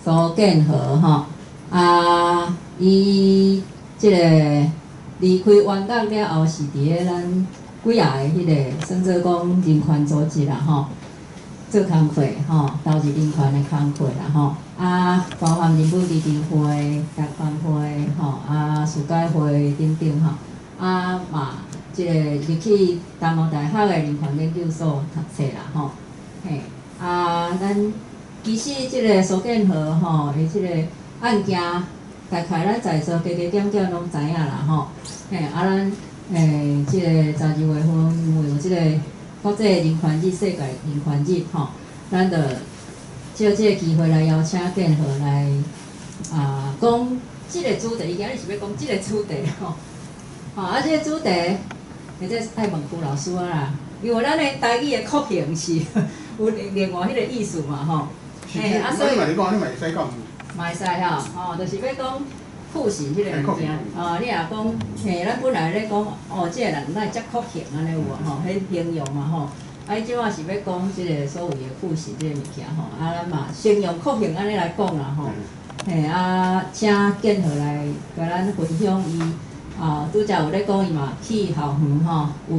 蘇建和吼，啊，伊這個離開元大了後，是佇咧咱幾仔个彼個算做講人權組織啦吼，做工課吼，投入人權的工課啦吼，啊，包含人本基金會、台灣會吼，啊，司改會等等吼，啊嘛，這個入去東吳大學的人權研究所讀冊啦吼，嘿，啊，咱其實這個蘇建和吼，伊這個案件，大概咱在座加加減減攏知影啦吼，嘿，啊，咱這個12月份因為有這個國際人權日、世界人權日吼，咱就借這個機會來邀請建和來啊講這個主題，伊今日是欲講這個主題吼，吼啊，這個主題，或者愛問邱老師啊啦，因為咱的台語的酷刑是有另外彼個意思嘛吼，嘿，啊所以你講，你嘛會使講。嘛會使吼，吼，就是欲講酷刑這个物件，哦，你若講，嘿，咱本來咧講，哦，這个人哪會遮酷刑按呢有無吼？彼形容嘛吼，啊，伊這擺是欲講這个所謂的酷刑這个物件吼，啊，咱嘛先用酷刑按呢來講啦吼，嘿，啊，請建和來共咱分享伊，啊，拄才有咧講伊嘛去校園吼，有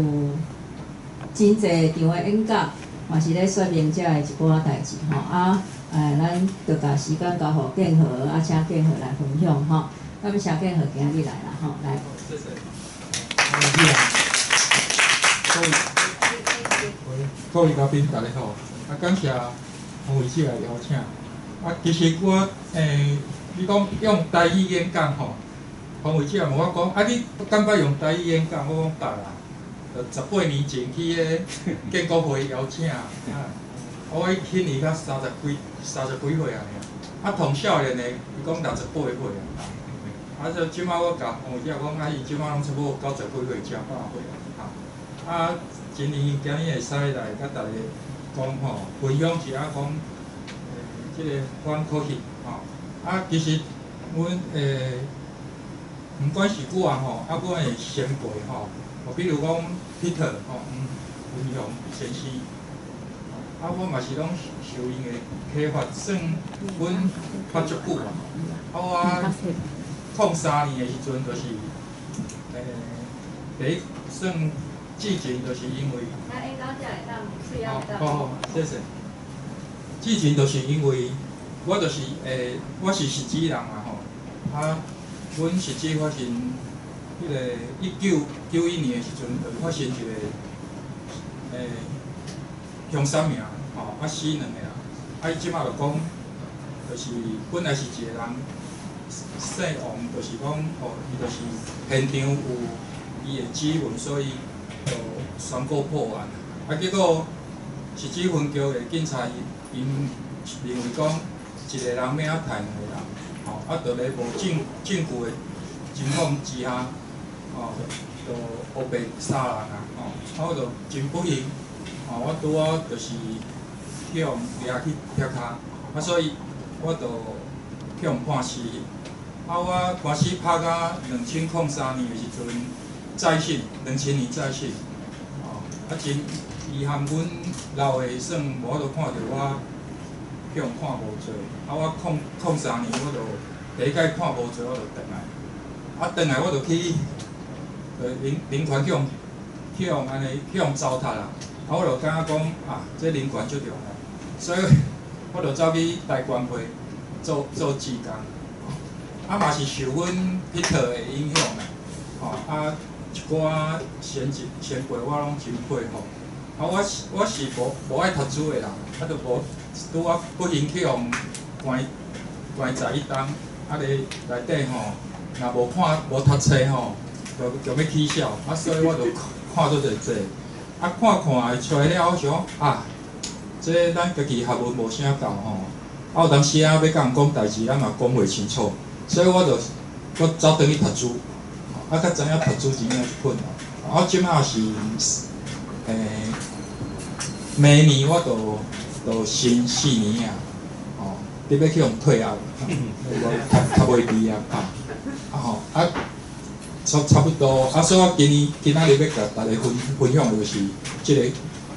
真濟場的演講，嘛是咧說明遮的一寡代誌吼，啊。哎，咱就共時間交予建和，啊，請建和來分享吼。咱請建和今日來啦吼，來。謝謝。各位，各位嘉賓大家好，啊，感謝黃偉哲的邀請。啊，其實我你講用台語演講吼，黃偉哲問我講，啊，你敢捌用台語演講？我講捌啦，就18年前去彼個建國會邀請啊。我彼年才30幾歲啊，啊，同少年的，伊講68歲啊。啊，所以這擺我共黃偉哲講，啊，伊這擺攏差不多90幾歲，誠百歲啊。啊，真榮幸今日會使來佮大家講吼，分享一下講，這个反酷刑吼。啊，其實阮毋管是我吼，啊，阮的先輩吼，比如講 Peter 吼，吳文雄先生。啊，我嘛是攏受𪜶的啟發，算阮發足久啊。啊，我03年的時陣，就是第一算之前，就是因為。好，好，謝謝。之前就是因為我就是我是汐止人啊吼。啊，阮汐止發生彼个1991年的時陣，就發生一个凶殺命，吼，啊死兩個人，啊伊這擺就講，就是本來是一個人姓王，就是講，哦，伊就是現場有伊的指紋，所以就宣告破案。啊，結果汐止分局的警察𪜶認為講，一個人欲按怎刣兩個人，吼，啊，就咧無證據的情況之下，吼，就烏白殺人啊，吼，啊，我就真不幸。吼，我拄好就是去予掠去疊跤，啊，所以我就去予判死刑。啊，我官司拍到2003年的時陣再審，2000年再審。吼，啊，真遺憾，阮老的算無法度看著我去予判無罪。啊，我空空三年，我就第一擺判無罪，我就轉來。啊，轉來我就去，就人權去予按呢去予糟蹋啦。啊，我就感覺講啊，這人權足重要，所以我就走去台關會做做志工。啊，嘛是受阮 Peter 的影響啦，吼啊，一寡先輩我攏真佩服。啊，我是無愛讀書的人，啊，就無拄仔不幸去予關11冬，啊咧內底吼，若無看無讀冊吼，就欲起痟，啊，所以我就看足濟冊。啊，看看出來了，我想講啊，這咱家己學問無啥夠吼，啊有當時啊欲共人講代誌，咱嘛講袂清楚，所以我就閣走轉去讀書，啊，才知影讀書真正是困難。啊，這擺是明年我就新4年啊，吼，得欲去予退學，讀袂佇啊，啊吼，啊差不多，啊，所以我今年今仔日欲共大家分享的就是這个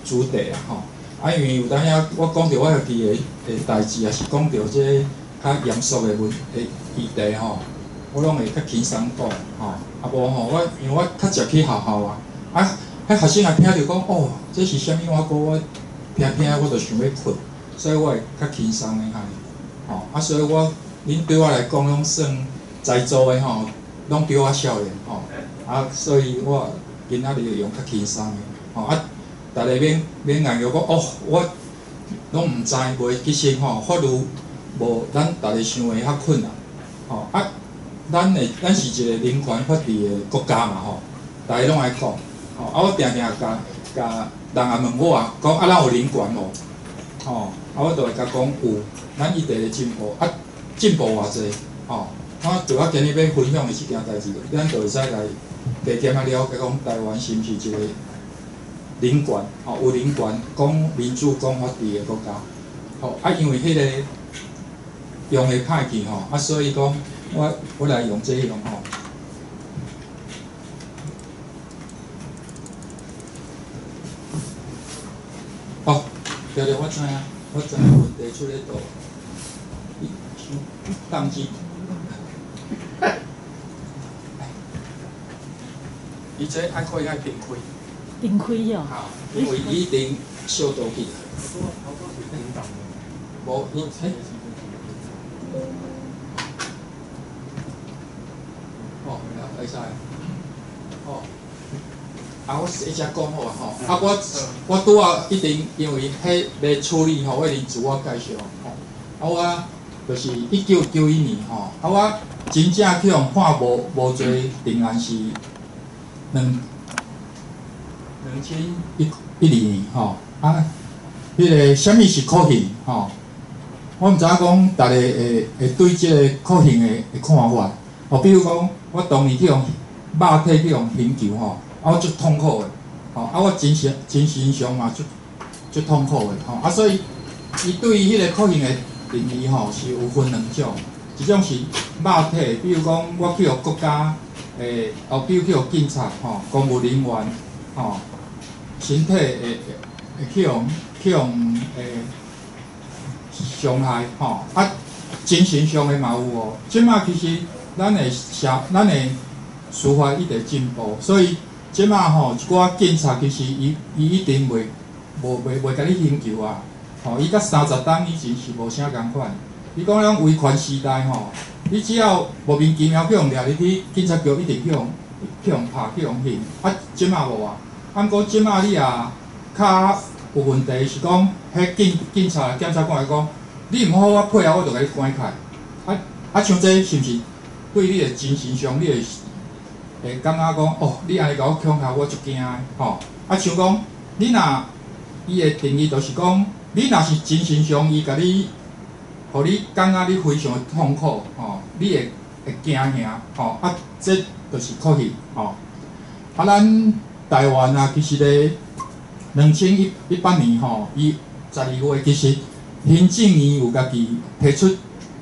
主題啊，吼。啊，因為有當時我講著我家己的代誌，也是講著這較嚴肅的問的議題吼，我攏會較輕鬆講吼。啊無吼，我因為我較常去學校啊，啊，彼學生也聽著講哦，這是啥物碗糕，我聽聽我就想欲睏，所以我會較輕鬆的按呢，吼啊，所以我恁對我來講攏算在座的吼，攏對我少年吼，啊，所以我今仔日會用較輕鬆的，吼啊，逐个免免硬著講哦，我攏毋知，袂其實吼，法律無咱逐个想的較困難，吼啊，咱的咱是一個人權法治的國家嘛吼，逐个攏愛講，吼啊，我定定共共人也問我啊，講啊，咱有人權無？吼，啊，我就會共講有，咱一直咧進步，啊，進步偌濟，吼，我就我今日欲分享的這件代誌，咱就會使來加減仔了解講台灣是毋是一個人權，吼，有人權、講民主、講法治的國家，吼，啊，因為彼個用會歹去吼，啊，所以講我我來用這項吼。哦，對對，我知影，我知影問題出咧佗，伊傷當機。伊這愛可以愛平開。平開哦。啊，因為伊一定小倒去。無，伊嘿。哦，會使。哦。啊，我一直講好啊吼。啊，我我拄仔一定因為彼咧處理吼，我一定自我介紹吼。啊，我就是1991年吼，啊，我真正去予判無無罪定案是兩2012年吼。啊，彼個啥物是酷刑吼？我毋知影講，逐个會會對這个酷刑的的看法。哦，比如講，我當年去予肉體去予刑求吼，啊，我足痛苦的，吼，啊，我精神精神上嘛足足痛苦的，吼，啊，所以伊對於彼个酷刑的定義吼，是有分兩種，一種是肉體，比如講我去予國家的，哦，比如去予警察吼，公務人員吼，身體會會會去予去予傷害吼，啊，精神上的嘛有哦。這馬其實咱的社，咱的司法一直進步，所以這馬吼一寡警察其實伊伊一定袂無袂袂共你刑求啊，吼，伊佮30冬以前是無啥仝款。伊講咱威權時代吼，你只要莫名其妙去予掠入去警察局，一定去予去予拍去予刑。啊，這馬無啊，啊，毋過這馬你也較有問題是講，彼警警察檢察官會講，你毋好好配合，我就共你關起來。啊啊，像這是毋是對你的精神上，你會會感覺講，哦，你按呢共我恐嚇，我足驚的吼。啊，像講，你若伊的定義就是講，你若是精神上伊共你，予你感覺你非常的痛苦吼，你會會驚嚇吼。啊，這就是酷刑吼。啊，咱台灣啊，其實咧，2018年吼，伊12月其實行政院有家己提出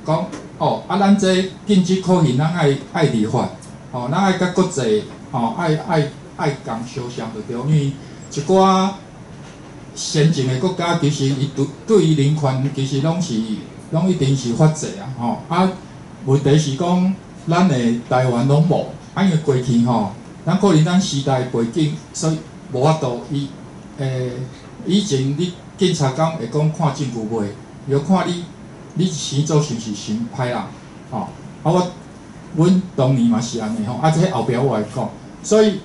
講，哦，啊，咱這禁止酷刑，咱愛愛立法，吼，咱愛佮國際，吼，愛愛愛共相像就對，因為一寡先進的國家其實伊對對於人權其實攏是攏一定是法制啊，吼，啊，問題是講咱的台灣攏無，啊，因為過去吼，咱可能咱時代背景，所以無法度伊。欸，以前你警察敢會講看證據袂？伊看你，你生做是毋是傷歹人？吼，啊我，阮當年嘛是按呢吼，啊這後壁我會講，所以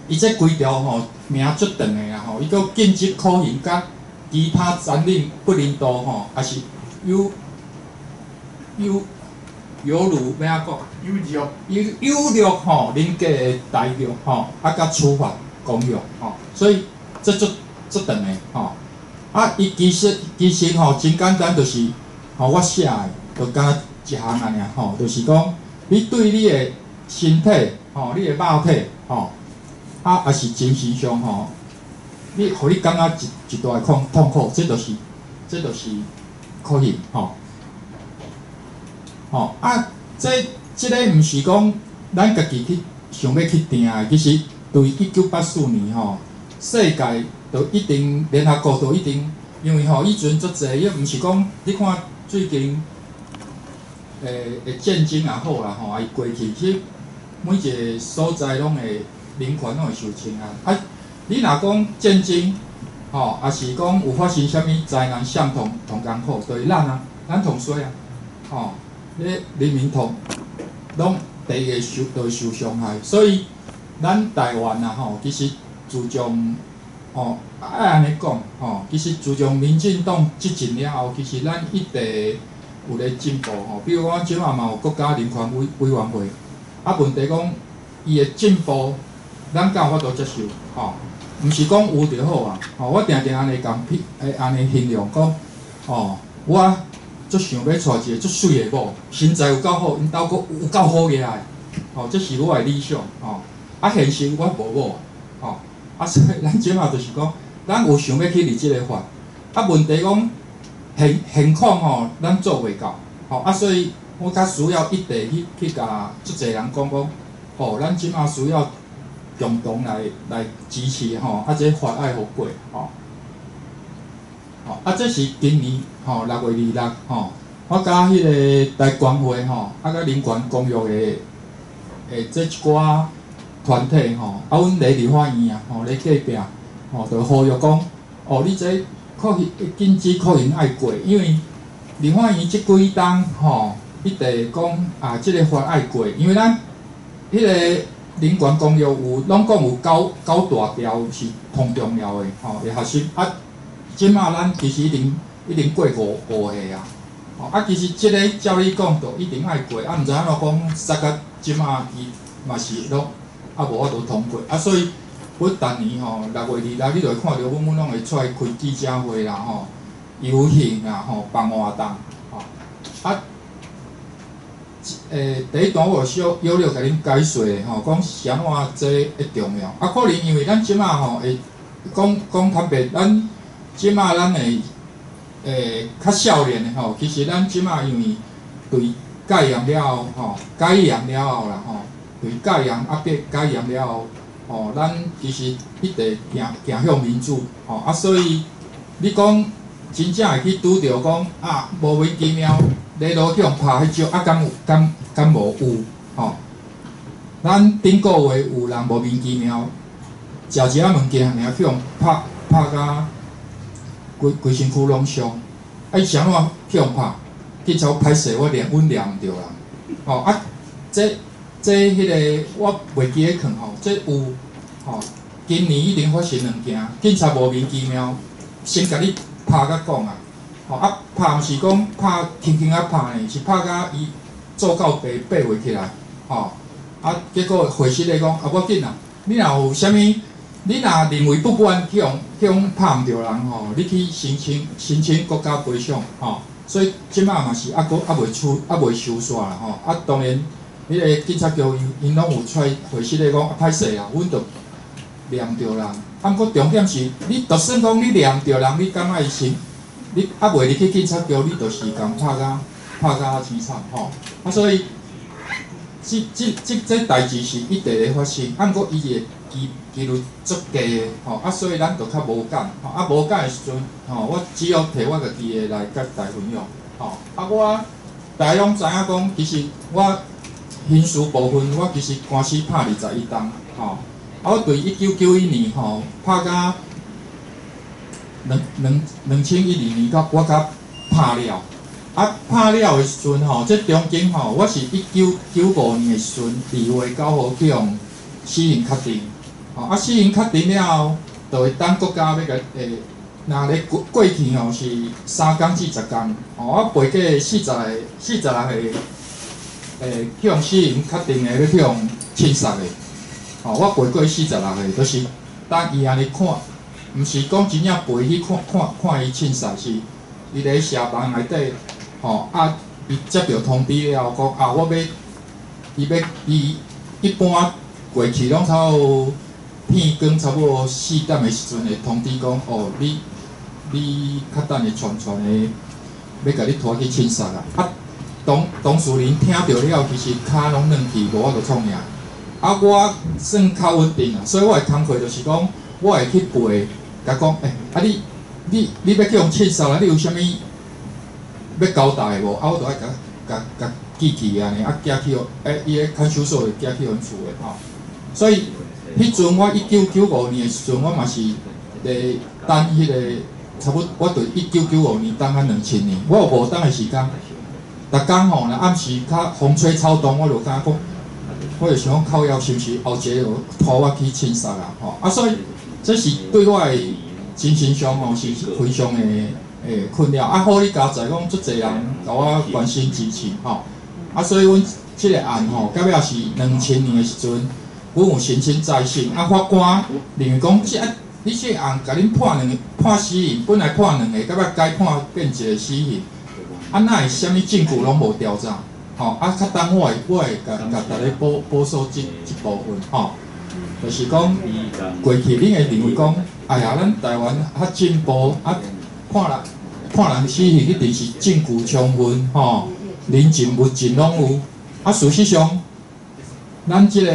伊這規條吼名足長的啦吼，伊閣禁止酷刑佮其他殘忍不人道吼，抑是有有有辱欲按怎講？有辱有有辱吼人格的待遇吼，啊佮處罰公約吼，所以。這足足長的吼，啊！伊其實其實吼真簡單，就是吼我寫的，就敢若一項按呢吼，就是講你對你的身體吼，你的肉體吼，啊，抑是精神上吼，你予你感覺一一大的痛痛苦，這就是這就是酷刑吼。吼啊！這這个毋是講咱家己去想欲去定的，其實對1984年吼。世界就一定聯合國就一定，因為吼以前足濟，伊毋是講你看最近的戰爭也好啦吼，伊過去其實每一个所在攏會人權攏會受侵害。啊，你若講戰爭，吼，抑是講有發生啥物災難，啥同同艱苦，就是咱啊，咱同衰啊，吼，你人民同攏第一个受都會受傷害。所以咱台灣啊，吼，其實自從吼愛按呢講，吼，其實自從民進黨執政了後，其實咱一直有咧進步吼。比如講，這馬嘛有國家人權委員會，啊，問題講伊的進步，咱敢有法度接受？吼，毋是講有就好啊。吼，我定定按呢共譬，按呢形容講，吼，我足想欲娶一个足媠的某，身材有夠好，𪜶兜閣有夠好額的，吼，這是我的理想，吼。啊，現實我無某，吼，啊，所以咱這馬就是講，咱有想欲去立這个法，啊，問題講現況吼，咱做袂到，吼，啊，所以我較需要一直去共足濟人講講，吼，咱這馬需要共同來支持吼，啊，這法愛予過，吼，吼，啊，這是今年吼6月26吼，我佮彼个台權會吼，啊，佮人權公約的這一寡團體吼，啊，阮佇立法院啊，吼，咧隔壁，吼，就呼籲講，哦，你這酷刑禁止酷刑愛過，因為立法院這幾冬吼，一直講啊，這个法愛過，因為咱彼个人權公約有攏講有九大條是上重要的，吼，會學習啊。這馬咱其實已經過五個啊，吼啊，其實這个照理講，就一定愛過，啊，毋知按怎講，煞到這馬伊嘛是攏猶無法度通過，啊，所以阮逐年吼6月26，你就會看著阮攏會出來開記者會啦，吼，遊行啦，吼，辦活動，吼，啊，第一段我有小約略共恁解說吼，講是按怎這會重要，啊，可能因為咱這馬吼會講講坦白，咱這馬咱會較少年的吼，其實咱這馬因為對戒嚴了後吼，解嚴了後啦吼，對戒嚴啊變解嚴了後，吼，咱其實一直行行向民主，吼啊，所以你講真正會去拄著講啊，莫名其妙咧路去予拍彼種啊，敢有敢敢無有吼？咱頂個月有人莫名其妙食一仔物件，爾去予拍拍甲規規身軀攏傷，啊伊是按怎去予拍？警察歹勢，我掠阮掠毋著人，吼啊，這彼个我袂記咧囥吼，這有吼，今年已經發生兩件，警察莫名其妙先共你拍甲講啊，吼啊拍毋是講拍輕輕仔拍呢，是拍甲伊做到白爬袂起來，吼啊結果回實咧講啊無要緊啦，你若有啥物，你若認為不滿去予拍毋著人吼，你去申請國家賠償吼，所以這馬嘛是猶閣猶未處猶未收煞啦吼，啊當然。彼个警察局𪜶攏有出來回實咧講，啊歹勢啊，阮著掠毋著人。啊，毋過重點是，你就算講你掠毋著人，你敢愛申？你猶袂入去警察局，你就是共拍甲凄慘吼。啊，所以，這代誌是一直咧發生，啊，毋過伊的機率足低的吼，啊，所以咱就較無感，吼，啊，無感的時陣，吼，我只好提我家己的來佮大家分享，吼，啊，我大家攏知影講，其實我刑事部分，我其實官司拍21冬，吼，啊，我對1991年吼拍甲2012年到我才拍了，啊，拍了的時陣吼，這中間吼，我是1995年的時陣，2月9號去予死刑確定，吼，啊，死刑確定了後，就會等國家欲共若咧過去吼是3工至10工，吼，我陪過46個。去予死刑確定的，欲去予槍殺的，吼，我陪過46個，就是等伊按呢看，毋是講真正陪去看看看伊槍殺，是伊咧寫房內底，吼，啊，伊接著通知了後，講啊，我欲，伊欲伊一般過去攏差不多天光差不多4點的時陣會通知講，哦，你較等下傳傳的，欲共你拖去槍殺啊！啊，當事人聽著了後，其實跤攏軟去，無法度創啥。啊，我算較穩定啊，所以我的工課就是講，我會去陪，共講，欸，啊你欲去予槍殺啊？你有啥物欲交代無？啊，我就愛共共共寄去按呢，啊寄去予，欸，伊个看守所會寄去阮厝的吼。所以彼陣我1995年的時陣，我嘛是咧等彼個差不多，我對1995年等到2000年，我有5冬的時間。逐工吼，若暗時較風吹草動，我就感覺講，我就想講靠腰是毋是後一个就拖我去診殺啊？吼啊，所以這是對我的精神上吼是非常的困擾。啊，好你佳哉講，足濟人共我關心支持吼。啊，所以阮這个案吼，到尾是2000年的時陣，阮有申請再審。啊，法官認為講，這你這個案共恁判兩判死刑，本來判兩個，到尾改判變一個死刑。啊，哪會啥物證據攏無調查？吼，啊，較等我會共共逐家補說這部分吼，就是講過去恁會認為講，哎呀，咱台灣較進步，啊，判人死刑一定是證據充分，吼，人證物證攏有。啊，事實上，咱這個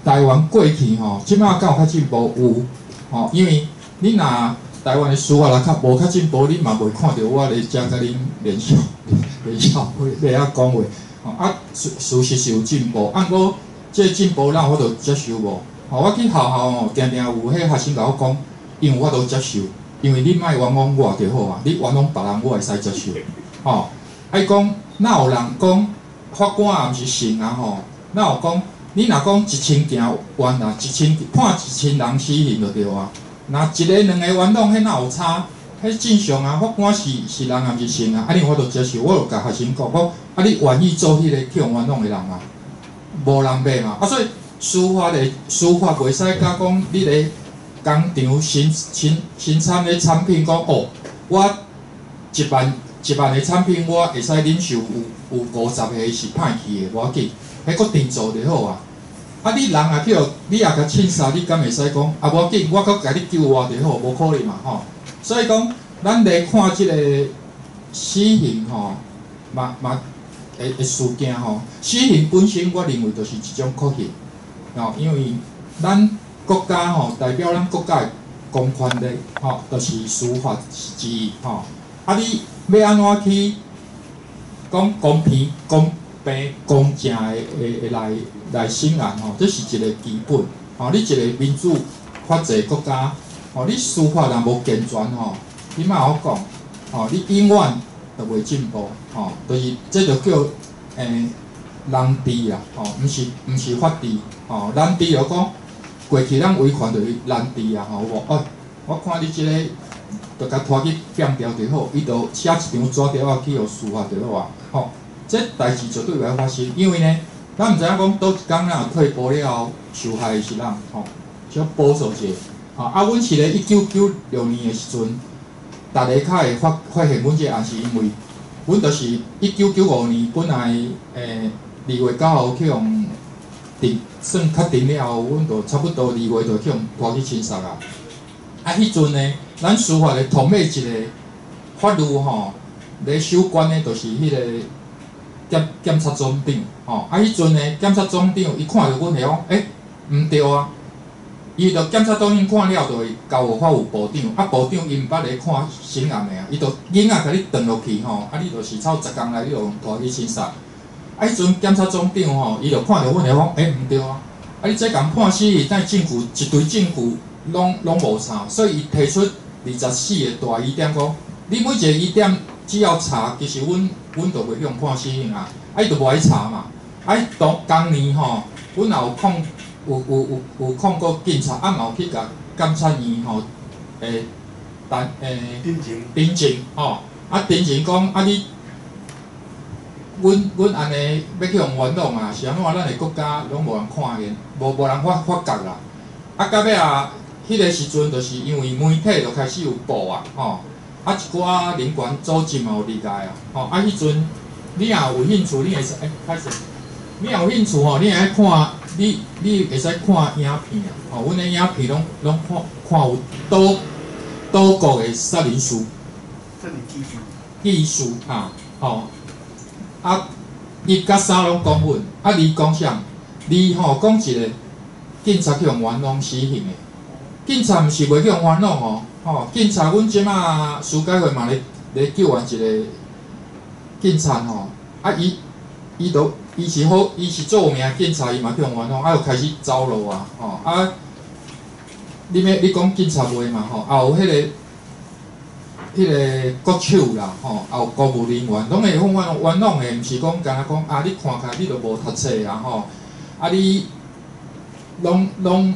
台灣過去吼，這擺敢有較進步有，吼，因為你若台灣的司法若較無較進步，你嘛袂看著我咧遮共恁連笑連笑話咧遐講話。啊，事實是有進步，啊，毋過這個進步咱有法度接受無？吼，我去學校吼，定定有彼學生共我講，𪜶有法度接受，因為你莫冤枉我就好啊，你冤枉別人我會使接受。吼，啊，伊講哪有人講法官也毋是神啊吼？哪有講你若講1000件冤啊，判1000人死刑就對啊。若一个兩个冤枉，彼哪有差？彼正常啊，法官是人，也毋是神啊，啊，你有法度接受？我就共學生講，講啊，你願意做彼個去予冤枉的人嗎？無人欲嘛。啊，所以司法袂使佮講你咧工廠生產的產品講哦，我一萬个產品，我會使忍受有50個是歹去的，無要緊，彼閣定做就好啊。啊，你人若去予你若共凊殺，你敢會使講啊？無要緊，我閣共你救活就好，無可能嘛吼。所以講，咱來看這個死刑吼，嘛嘛的事件吼，死刑本身我認為就是一種酷刑，吼，因為咱國家吼代表咱國家的公權力吼，就是司法之一吼。啊，你欲按怎去講公平、公平、公正的來審案吼，這是一個基本。吼，你一個民主法治國家，吼，你司法若無健全吼，你莫好講，吼，你永遠都袂進步，吼，就是這就叫人治啊，吼，毋是法治，吼，人治就講過去咱維權就是人治啊，吼，有無？哦，我看你這个，就共拖去變掉就好，伊就寫一張紙條仔去予司法就好啊，吼，這代誌絕對袂發生，因為呢，咱毋知影講佗一工咱若退步了後，受害的是咱，吼，小補說者，吼，啊，阮是咧1996年的時陣，逐个較會發現阮這個案是因為，阮就是1995年本來2月9號去予定算確定了後，阮就差不多二月就去予拖去診殺啊。啊，彼陣呢，咱司法的統一一個法律吼，咧守關的，就是彼個檢察總長吼。啊，彼陣呢，檢察總長伊看著阮會講，欸，毋對啊！伊就檢察總長看了，就會交予法務部長。啊，部長伊毋捌咧看審案的啊，伊就囡仔共你斷落去吼，啊，你就是臭10工內你就拖去診殺。啊，彼陣檢察總長吼，伊就看著阮會講，欸，毋對啊！啊，你這共判死刑，但證據一堆證據攏無差，所以伊提出24個大疑點講，你每一個疑點只要查，其實阮就袂用判死刑啊。啊，伊就無愛查嘛。啊，當當年吼，阮也有控，有控告警察，啊嘛有去共監察院吼，陳陳情吼，啊陳情講啊你，阮按呢欲去予冤枉啊，是按怎？咱的國家攏無人看見，無人發覺啦。啊，到尾啊，彼个時陣就是因為媒體就開始有報啊，吼，啊一寡人權組織嘛有入來啊，吼，啊彼陣你若有興趣，你會使欸，歹勢，你若有興趣吼，你會使看，你會使看影片啊，吼，阮的影片攏看看有島國的殺人師，殺人技師，技師哈，吼，啊，一佮三攏講阮，啊，你講啥？你吼講一個警察去予冤枉死刑的，警察毋是袂去予冤枉哦，吼，警察阮這馬司改會嘛咧救援一個警察吼，啊伊伊都伊是好，伊是做有名警察，伊嘛去予冤枉，啊，就開始走路啊，吼啊！你欲你講警察袂嘛吼，也有彼個國手啦，吼，也有公務人員，攏會予冤枉的，毋是講干焦講啊，你看起來你就無讀冊啊，吼，啊你攏逐工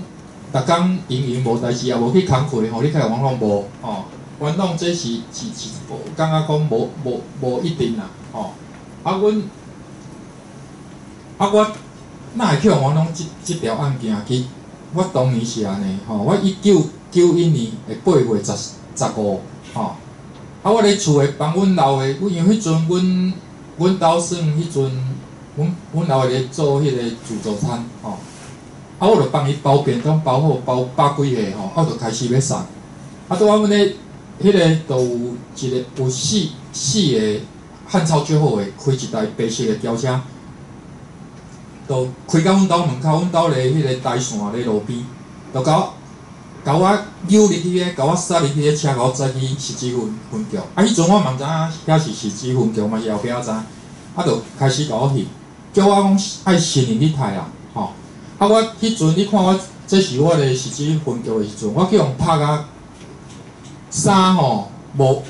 閒閒無代誌，也無去工課吼，你較會冤枉無？吼，冤枉這是感覺講無一定啦，吼，啊阮。啊！我哪會去予冤枉這條案件？其實我當年是按呢，吼，我1991年的8月15，吼。啊！我咧厝內幫阮老的，因為彼陣阮兜算彼陣，阮老的咧做彼個自助餐，吼。啊！我就幫伊包便當包好包百幾個吼，啊！我就開始欲送。啊！拄仔阮咧彼個就有一個有四個漢草最好的，開一台白色的轎車。就開到阮兜門口，阮兜咧彼個台線咧路邊，就共我扭入去咧，共我塞入去咧車，共我載去汐止分局。啊，彼陣我嘛毋知影遐是汐止分局，嘛是後壁仔知。啊，就開始共我翕，叫我講愛承認去刣啦，吼。啊，我彼陣你看我，這是我咧汐止分局的時陣，我去予拍甲衫吼無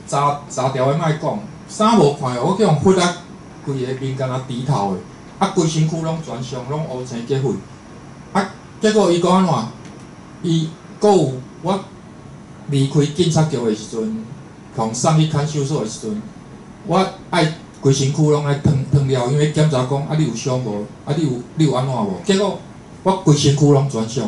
雜雜條的莫講，衫無看我去予拂啊，規个面敢若豬頭的。啊，規身軀攏全傷，攏烏青結血。啊，結果伊講按怎？伊閣有我離開警察局的時陣，予送去看守所的時陣，我愛規身軀攏愛燙燙了，因為檢查講啊，你有傷無？啊，你有按怎無？結果我規身軀攏全傷。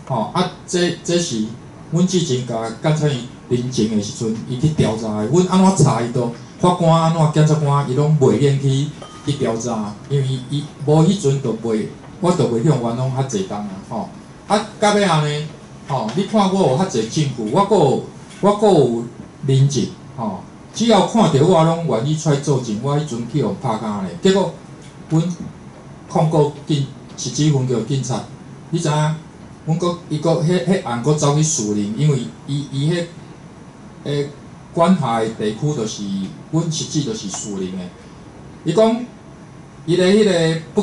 吼啊，這是阮之前共檢察院認證的時陣，伊去調查的。阮按怎查伊都法官按怎檢察官，伊攏袂願去調查，因為伊無彼陣就袂，我就袂去予冤枉較濟冬啊，吼！啊，到尾仔呢，吼，你看我有較濟證據，我閣有認證，吼，只要看著我攏願意出來作證，我彼陣去予拍跤咧，結果阮控告警汐止分局警察，你知影？阮閣伊閣彼案閣走去士林，因為伊彼管轄的地區就是阮汐止就是士林的，伊講。伊咧彼個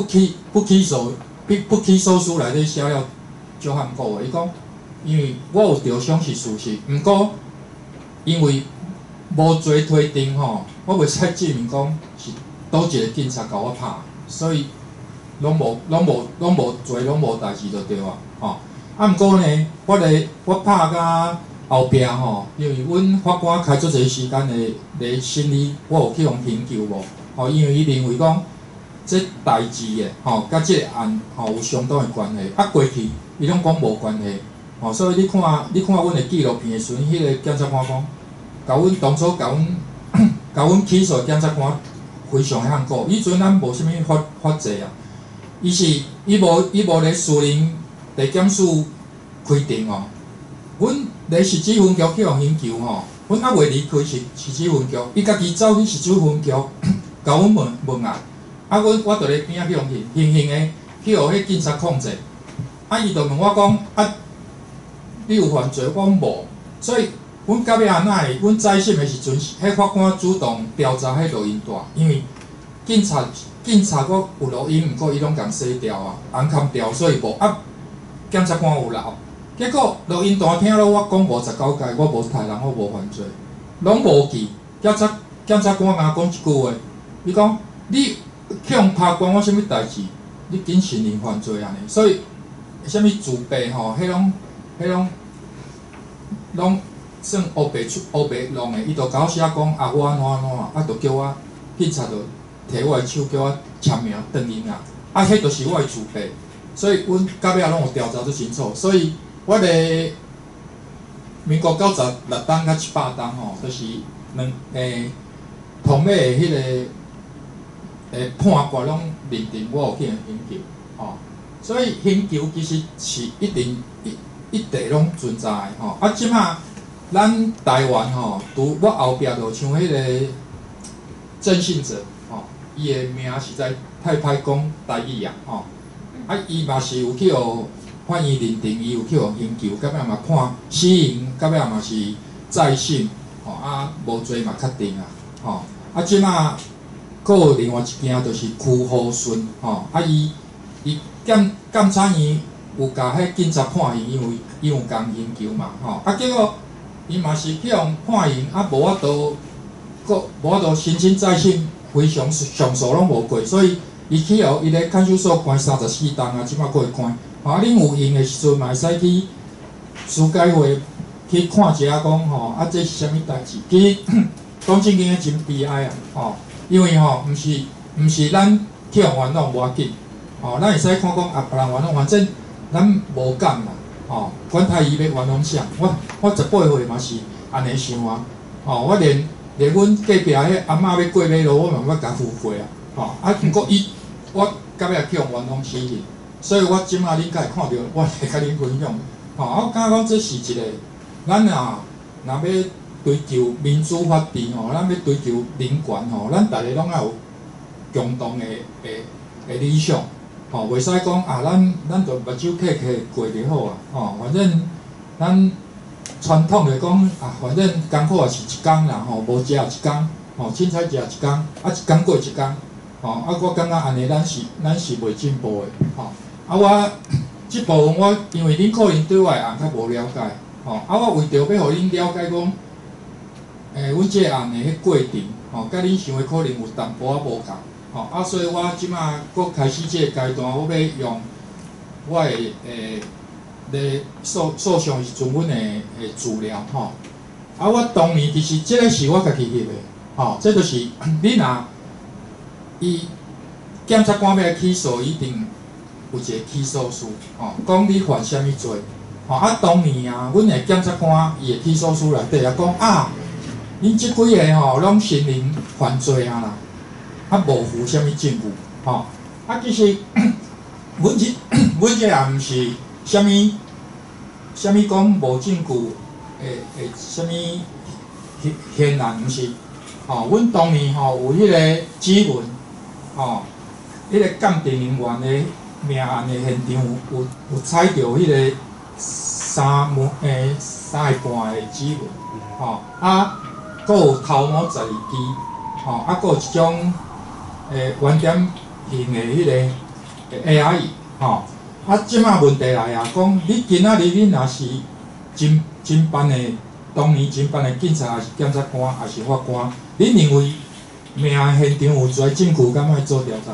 不起訴書內底寫了足罕古的，伊講，因為我有著傷是事實，毋過因為無罪推定吼，我袂使證明講是佗一個警察共我拍，所以攏無罪，攏無代誌就對啊，吼。啊，毋過呢，我咧我拍甲後壁吼，因為阮法官開足濟時間咧咧審理，我有去予刑求無？吼，因為伊認為講。這代誌的吼，佮這個案吼有相當的關係。啊，過去伊攏講無關係，吼，所以你看阮的紀錄片的時陣，彼個檢察官講，共阮當初共阮起訴的檢察官非常的罕古。彼陣咱無啥物法制啊，伊是伊無咧士林地檢署開庭哦，阮咧汐止分局去予刑求吼，阮猶未離開汐止分局，伊家己走去汐止分局，共阮問問案。啊，阮我佇咧邊仔去予刑，輕輕的去予彼警察控制。啊，伊就問我講：啊，你有犯罪？我講無。所以，阮到尾仔哪會？阮再審的時陣，彼法官主動調查彼錄音帶，因為警察閣有錄音，毋過伊攏共洗掉啊，紅崁掉，所以無啊。檢察官有留，結果錄音帶聽了我講59屆，我無刣人，我無犯罪，攏無記。檢察官共我講一句話，伊講你去予拍關我啥物代誌？你緊承認犯罪按呢？所以啥物自白吼，彼攏算烏白出烏白弄的。伊就共我寫講啊，我按怎按怎，啊，就叫我警察就提我的手叫我簽名轉印啊，啊，彼就是我的自白。所以阮到尾仔攏有調查足清楚。所以我咧民國96冬佮100冬吼，就是兩同尾的彼個。判決攏認定我有去予刑求，吼，所以刑求其實是一定一直攏存在的，吼。啊，這馬咱台灣吼，除我後壁就像彼個鄭信哲，吼，伊的名實在太歹講台語啊，吼。啊，伊嘛是有去予法院認定，伊有去予刑求，到尾嘛判死刑，到尾嘛是再審，吼啊無罪嘛確定啊，吼。啊，這馬。閣有另外一間就是區和順吼，啊伊伊檢檢察院有共彼警察判刑，因為伊有共刑求嘛吼，啊結果伊嘛是去予判刑，啊無法度，閣無法度申請再審，非常上訴攏無過，所以伊去予伊咧看守所關34冬啊，這擺閣會關。啊，恁有閒的時陣嘛會使去司改會去看一下，講吼，啊這是啥物代誌？其實講正經的真悲哀啊，吼，因為吼，毋是毋是咱去予冤枉無要緊，吼，咱會使看講啊，別人冤枉，反正咱無感啦，吼，管他伊欲冤枉啥，我我18歲嘛是按呢想啊，吼，我連連阮隔壁彼阿嬤欲過馬路，我嘛毋捌共扶過啊，吼，啊，毋過伊，我到尾去予冤枉死去，所以我這馬恁才會看著我來共恁分享，吼，我感覺講這是一個，咱啊，若欲追求民主法治吼，咱欲追求人權吼，咱逐个攏愛有共同的的的理想，吼，袂使講啊，咱咱就目睭瞌瞌過就好啊，吼，反正咱傳統來講啊，反正艱苦也是一工啦，吼，無食也一工，吼，凊彩食一工，啊一工過一工，吼，啊我感覺按呢咱是咱是袂進步的，吼，啊我這部分我因為恁可能對我的案較無了解，吼，啊我為著欲予恁了解講，阮這個案的彼過程，吼，佮恁想的可能有淡薄仔無仝，吼，啊，所以我這馬閣開始這個階段，我欲用我的咧訴訴訟時陣，阮的的資料，吼，啊，我當年其實這個是我家己翕的，吼，這就是你若伊檢察官欲來起訴，一定有一個起訴書，吼，講你犯啥物罪，吼，啊，當年啊，阮的檢察官伊的起訴書內底啊講啊，恁這幾个吼攏承認犯罪啊啦，啊無附啥物證據，吼，啊其實阮這阮這也毋是啥物啥物講無證據的的啥物懸懸案，毋是，吼，阮當年吼有彼個指紋，吼，彼個鑑定人員的命案的現場有有採著彼個三門三个半的指紋，吼，啊，閣有頭毛12支，吼，啊，閣有一種圓點形的彼個 AI，吼，啊，這馬問題來啊，講你今仔日你若是偵偵辦的，當年偵辦的警察，抑是檢察官，抑是法官，你認為命案現場有跩證據，敢愛做調查？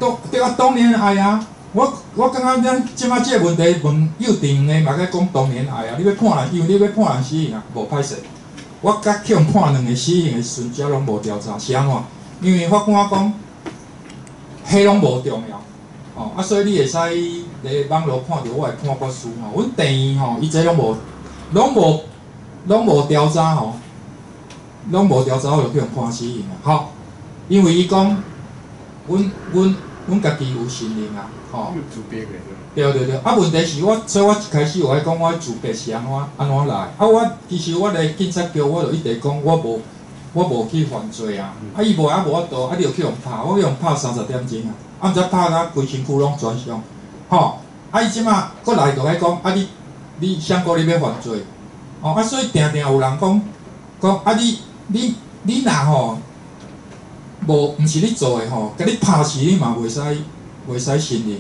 當對啊，當然愛啊！我我感覺咱這馬這個問題問幼稚園的嘛，該講當然愛啊！你欲判人，因為你欲判人死刑啊，無歹勢。我佮去予判兩个死刑的時陣，遮攏無調查，是按怎？因為法官講，彼攏無重要，吼啊，所以你會使佇網路看著我的判決書吼。阮地院吼，伊這攏無，攏無，攏無調查吼，攏無調查，我就去予判死刑啊！吼，因為伊講，阮阮阮家己有承認啊，吼。對對對，啊，問題是我，所以我一開始有愛講我自白是按怎按怎來，啊，我其實我來警察局，我就一直講我無我無去犯罪啊，啊，伊無啊無法度，啊，你就去予拍，我去予拍30點鐘啊，啊，毋知拍甲規身軀攏全傷，吼，啊，伊這馬閣來就愛講，啊，你你啥個你欲犯罪，哦，啊，所以定定有人講講，啊，你你你若吼無毋是你做的吼，共你拍死你嘛袂使袂使承認。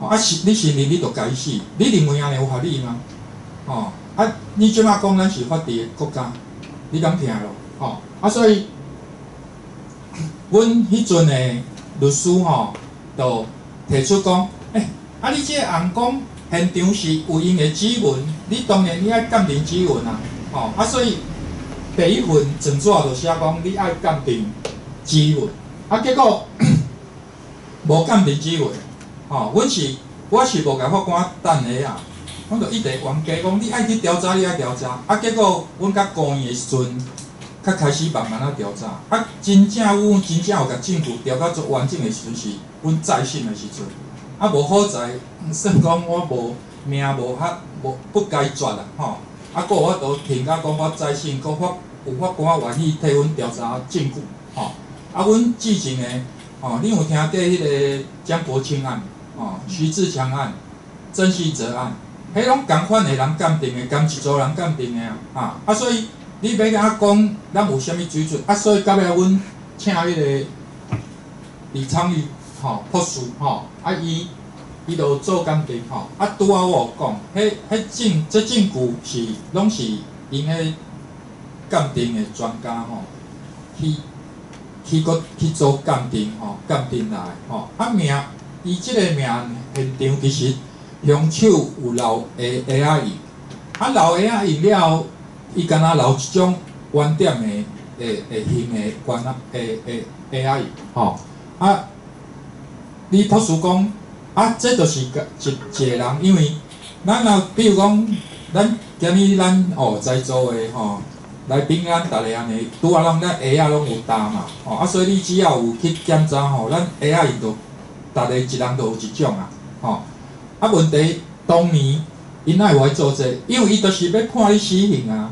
啊是，你承認你就該死，你認為按呢有合理嗎？吼，啊，你這馬講咱是法治的國家，你敢聽囉？吼，啊，所以，阮彼陣的律師吼，就提出講，欸，啊，你這個案講現場是有𪜶的指紋，你當然你愛鑑定指紋啊，吼，啊，所以第一份狀紙就寫講你愛鑑定指紋，啊，結果無鑑定指紋。吼，阮是我是無共法官等的啊，阮就一直冤家講，你愛去調查，你愛調查，啊，結果阮較高院的時陣，較開始慢慢仔調查，啊，真正阮真正有共證據調甲足完整的時陣是阮再審的時陣，啊，無好在算講我無命無較無不該絕啦，吼，啊，閣有法度挺甲講我再審，閣法有法官願意替阮調查證據，吼，啊，阮之前的，吼，恁有聽過彼个江國慶案？哦，徐自強案、曾希哲案，彼攏仝款的人鑑定的，仝一組人鑑定的啊，啊，所以你欲共我講，咱有啥物水準？啊，所以到尾阮請彼个李昌鈺吼博士吼，啊伊伊就做鑑定吼，啊拄仔我有講，彼彼證這證據是攏是𪜶彼鑑定的專家吼，去去閣去做鑑定吼，鑑定來吼，啊命伊這个命案現場其實兇手有留鞋鞋仔印，啊留鞋仔印了後，伊敢若留一種圓點的的的形的圓仔的的鞋仔印吼，啊李博士講，啊這就是一一個人，因為咱若比如講，咱今日咱哦在座的吼，來賓咱逐个按呢，拄仔攏咱鞋仔攏有焦嘛，吼啊所以你只要有去檢查吼，咱鞋仔印就逐个一人就有一種啊，吼啊問題當年𪜶哪會有愛做這個？因為伊就是欲判你死刑啊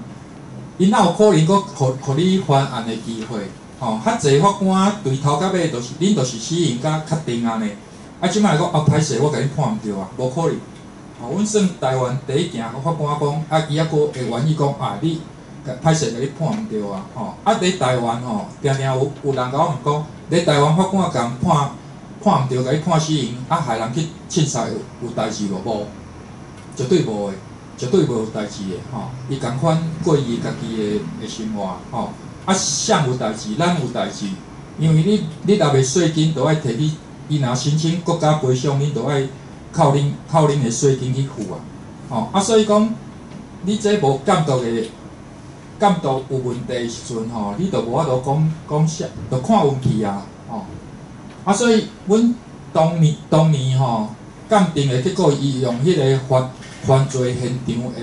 ，𪜶哪有可能閣予予你翻案的機會？吼，較濟法官對頭到尾就是，恁就是死刑甲確定按呢。啊，這擺講啊歹勢，我共你判毋著啊，無可能。吼，阮算台灣第一件法官講，啊，伊猶閣會願意講啊，你歹勢共你判毋著啊，吼。啊，佇台灣吼，定定有有人共我問講，佇台灣法官共判判毋著，共你判死刑，啊，害人去凊殺有有代誌無？無，絕對無的，絕對無有代誌的，吼。伊仝款過伊家己的的生活，吼。啊，誰有代誌？咱有代誌，因為你你納的稅金都愛提去，伊若申請國家賠償，恁都愛靠恁靠恁的稅金去付啊，吼啊，所以講，你這無監督的監督有問題的時陣吼，你就無法度講講啥，就看運氣啊，吼。啊，所以阮當年當年吼鑑定的結果，伊用彼个犯犯罪現場的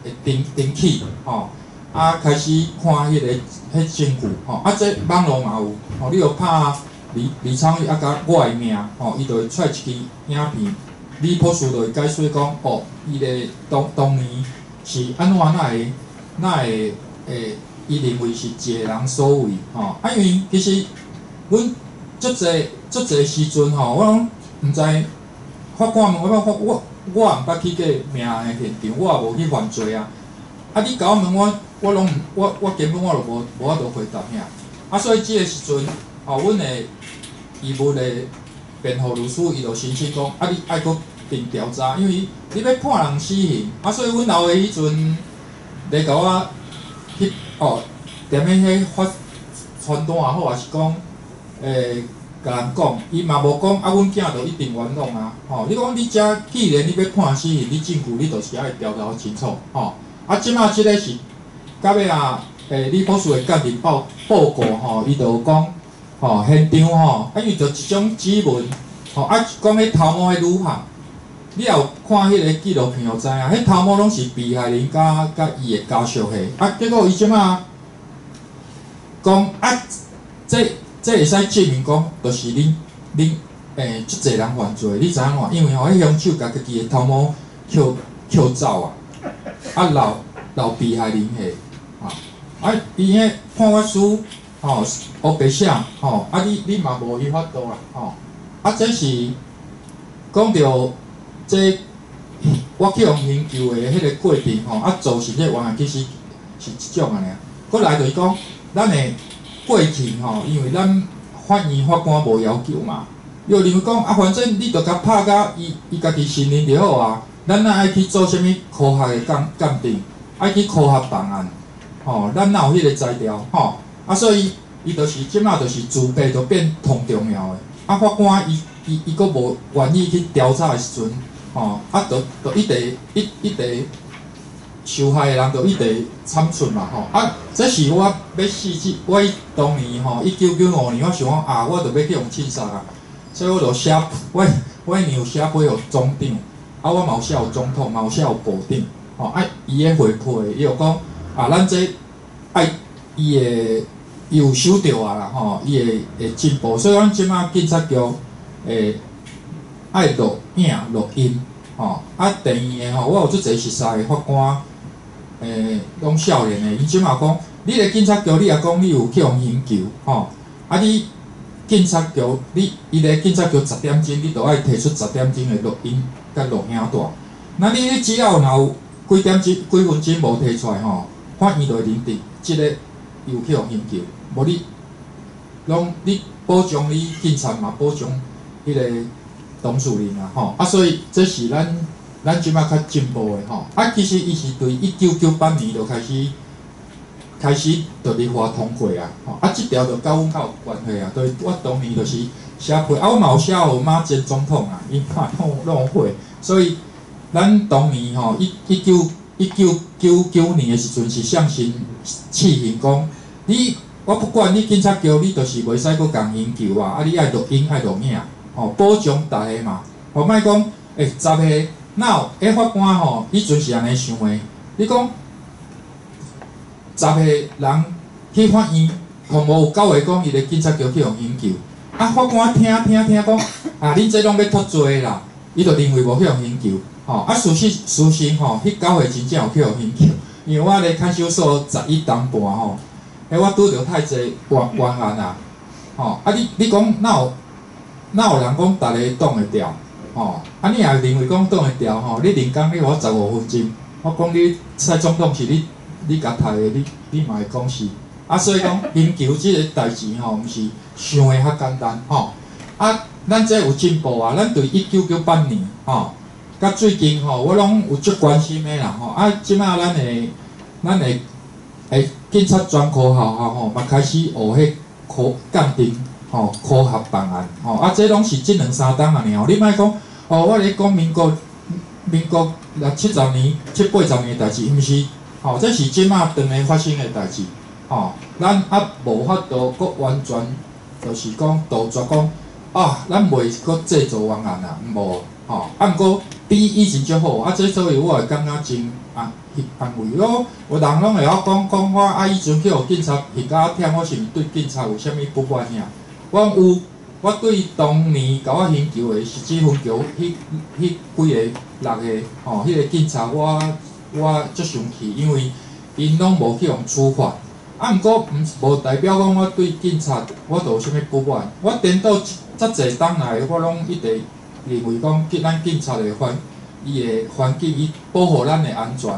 的偵偵起吼。啊，開始看彼个彼證據吼，啊，這網路嘛有吼，你著拍李李昌鈺啊，佮我的名吼，伊就會出一支影片，李博士就會解說講，哦，伊个當當年是按怎哪會哪會會，伊認為是一个人所為吼，啊，因為其實阮足濟足濟時陣吼，我攏毋知法官問我我我我也毋捌去過命案的現場，我也無去犯罪啊。啊！你共我問我，我攏毋，我我根本我就無無法度回答遐。啊，所以這个時陣，吼，阮的義務的辯護律師伊就申請講，啊，你愛閣另調查，因為你欲判人死刑，啊，所以阮老爸彼陣來共我去哦，踮咧彼發傳單也好，抑是講，欸，共人講，伊嘛無講，啊，阮囝就一定冤枉啊，吼！你講你遮既然你欲判死刑，你證據你就是愛調查清楚，吼。啊，這擺這个是到尾啊，欸，李博士的鑑定報報告吼，伊就有講，吼，現場吼，啊，因為就一種指紋，吼，啊，講彼頭毛彼女孩，你也有看彼个紀錄片就知影，彼頭毛攏是被害人佮佮伊的家屬的，啊，結果伊這擺講啊，這這會使證明講，就是恁恁欸，足濟人犯罪，你知影無？因為吼，彼兇手共家己的頭毛抾抾走啊。啊，留留被害人的，啊，啊，伊彼判決書，吼，烏白寫，吼，啊你你嘛無彼法度啦，吼，啊，這是講著這我去予刑求的彼个過程，吼，啊，造成這冤案其實是這種按呢。閣來就是講，咱的過去吼，因為咱法院法官無要求嘛，伊就認為講啊，反正你著共拍甲伊伊家己承認就好啊。咱若愛去做啥物科學的鑑鑑定，愛去科學檔案，吼，咱哪有彼个材料，吼？啊，所以伊就是這擺就是自白就變通重要的。啊，法官伊伊伊閣無願意去調查的時陣，吼，啊，就就一直一一直受害的人就一直慘出嘛，吼。啊，這是我欲死這，我當年吼，1995年，我想講啊，我著欲去予凊殺啊，所以我就寫我我彼年有寫批予總長。啊，我嘛有寫予總統，嘛有寫予部長，吼啊，伊咧回批，伊就講啊，咱這愛伊會伊有收著啊啦，吼，伊會會進步，所以阮這擺警察局會愛錄影錄音，吼，啊，第二个吼，我有足濟熟似的法官，欸，攏少年的，𪜶這擺講，你咧警察局，你若講你有去予刑求，吼，啊你警察局，你伊咧警察局十點鐘，你著愛提出十點鐘的錄音佮錄影帶。那你只要若有幾點鐘、幾分鐘無提出來吼，法院就會認定這个有去予刑求，無你攏你保障你警察嘛，保障彼个當事人啊，吼啊，所以這是咱這擺較進步的吼。啊，其實伊是對1998年就開始就立法通過啊，吼啊，這條就佮阮較有關係啊，對，我當年就是寫批，啊，我嘛有寫予馬前總統啊，伊看攏有回，所以咱當年吼1999年的時陣是上新試行講，你我不管你警察局，你就是袂使閣共刑求啊，啊，你愛錄音愛錄影，吼，保障逐个嘛，吼，莫講10個，哪有？法官吼，彼陣是按呢想的，你講十個人去法院，予無有九個講伊咧警察局去予刑求，啊，法官聽聽聽講，啊，恁這攏欲脫罪啦，伊就認為無去予刑求，吼，啊，事實吼，彼九個真正有去予刑求，因為我咧看守所11冬半吼，我拄著太濟冤案啊，吼，啊你講哪有人講逐个擋會牢？吼，啊你若認為講擋會牢吼，你人工你予我15分鐘，我講你蔡總統是你共刣的，你嘛會講是。啊，所以講刑求這个代誌吼，毋是想的較簡單吼。啊，咱這有進步啊，咱對1998年吼，佮最近吼，我攏有足關心的啦吼。啊，這擺咱的警察專科學校吼，嘛開始學彼科鑑定吼，科學辦案吼。啊，這攏是這兩三冬爾吼。你莫講哦，我咧講民國六七十年、七八十年的代誌，毋是吼，這是這擺當下發生的代誌吼。咱猶無法度閣完全就是講杜絕講啊，咱袂閣製造冤案啊，無吼。啊，毋過比以前足好，啊，這所以我會感覺真安慰咯。有人攏會曉講講我啊，以前去予警察翕甲忝，我是毋對警察有啥物不滿爾？我講有，我對當年共我刑求的汐止分局彼幾个六个吼，彼个警察我足生氣，因為𪜶攏無去予處罰。啊，毋過毋無代表講我對警察我就有啥物不滿。我顛倒遮濟冬來，我攏一直認為講，咱警察的環伊的環境，伊保護咱的安全。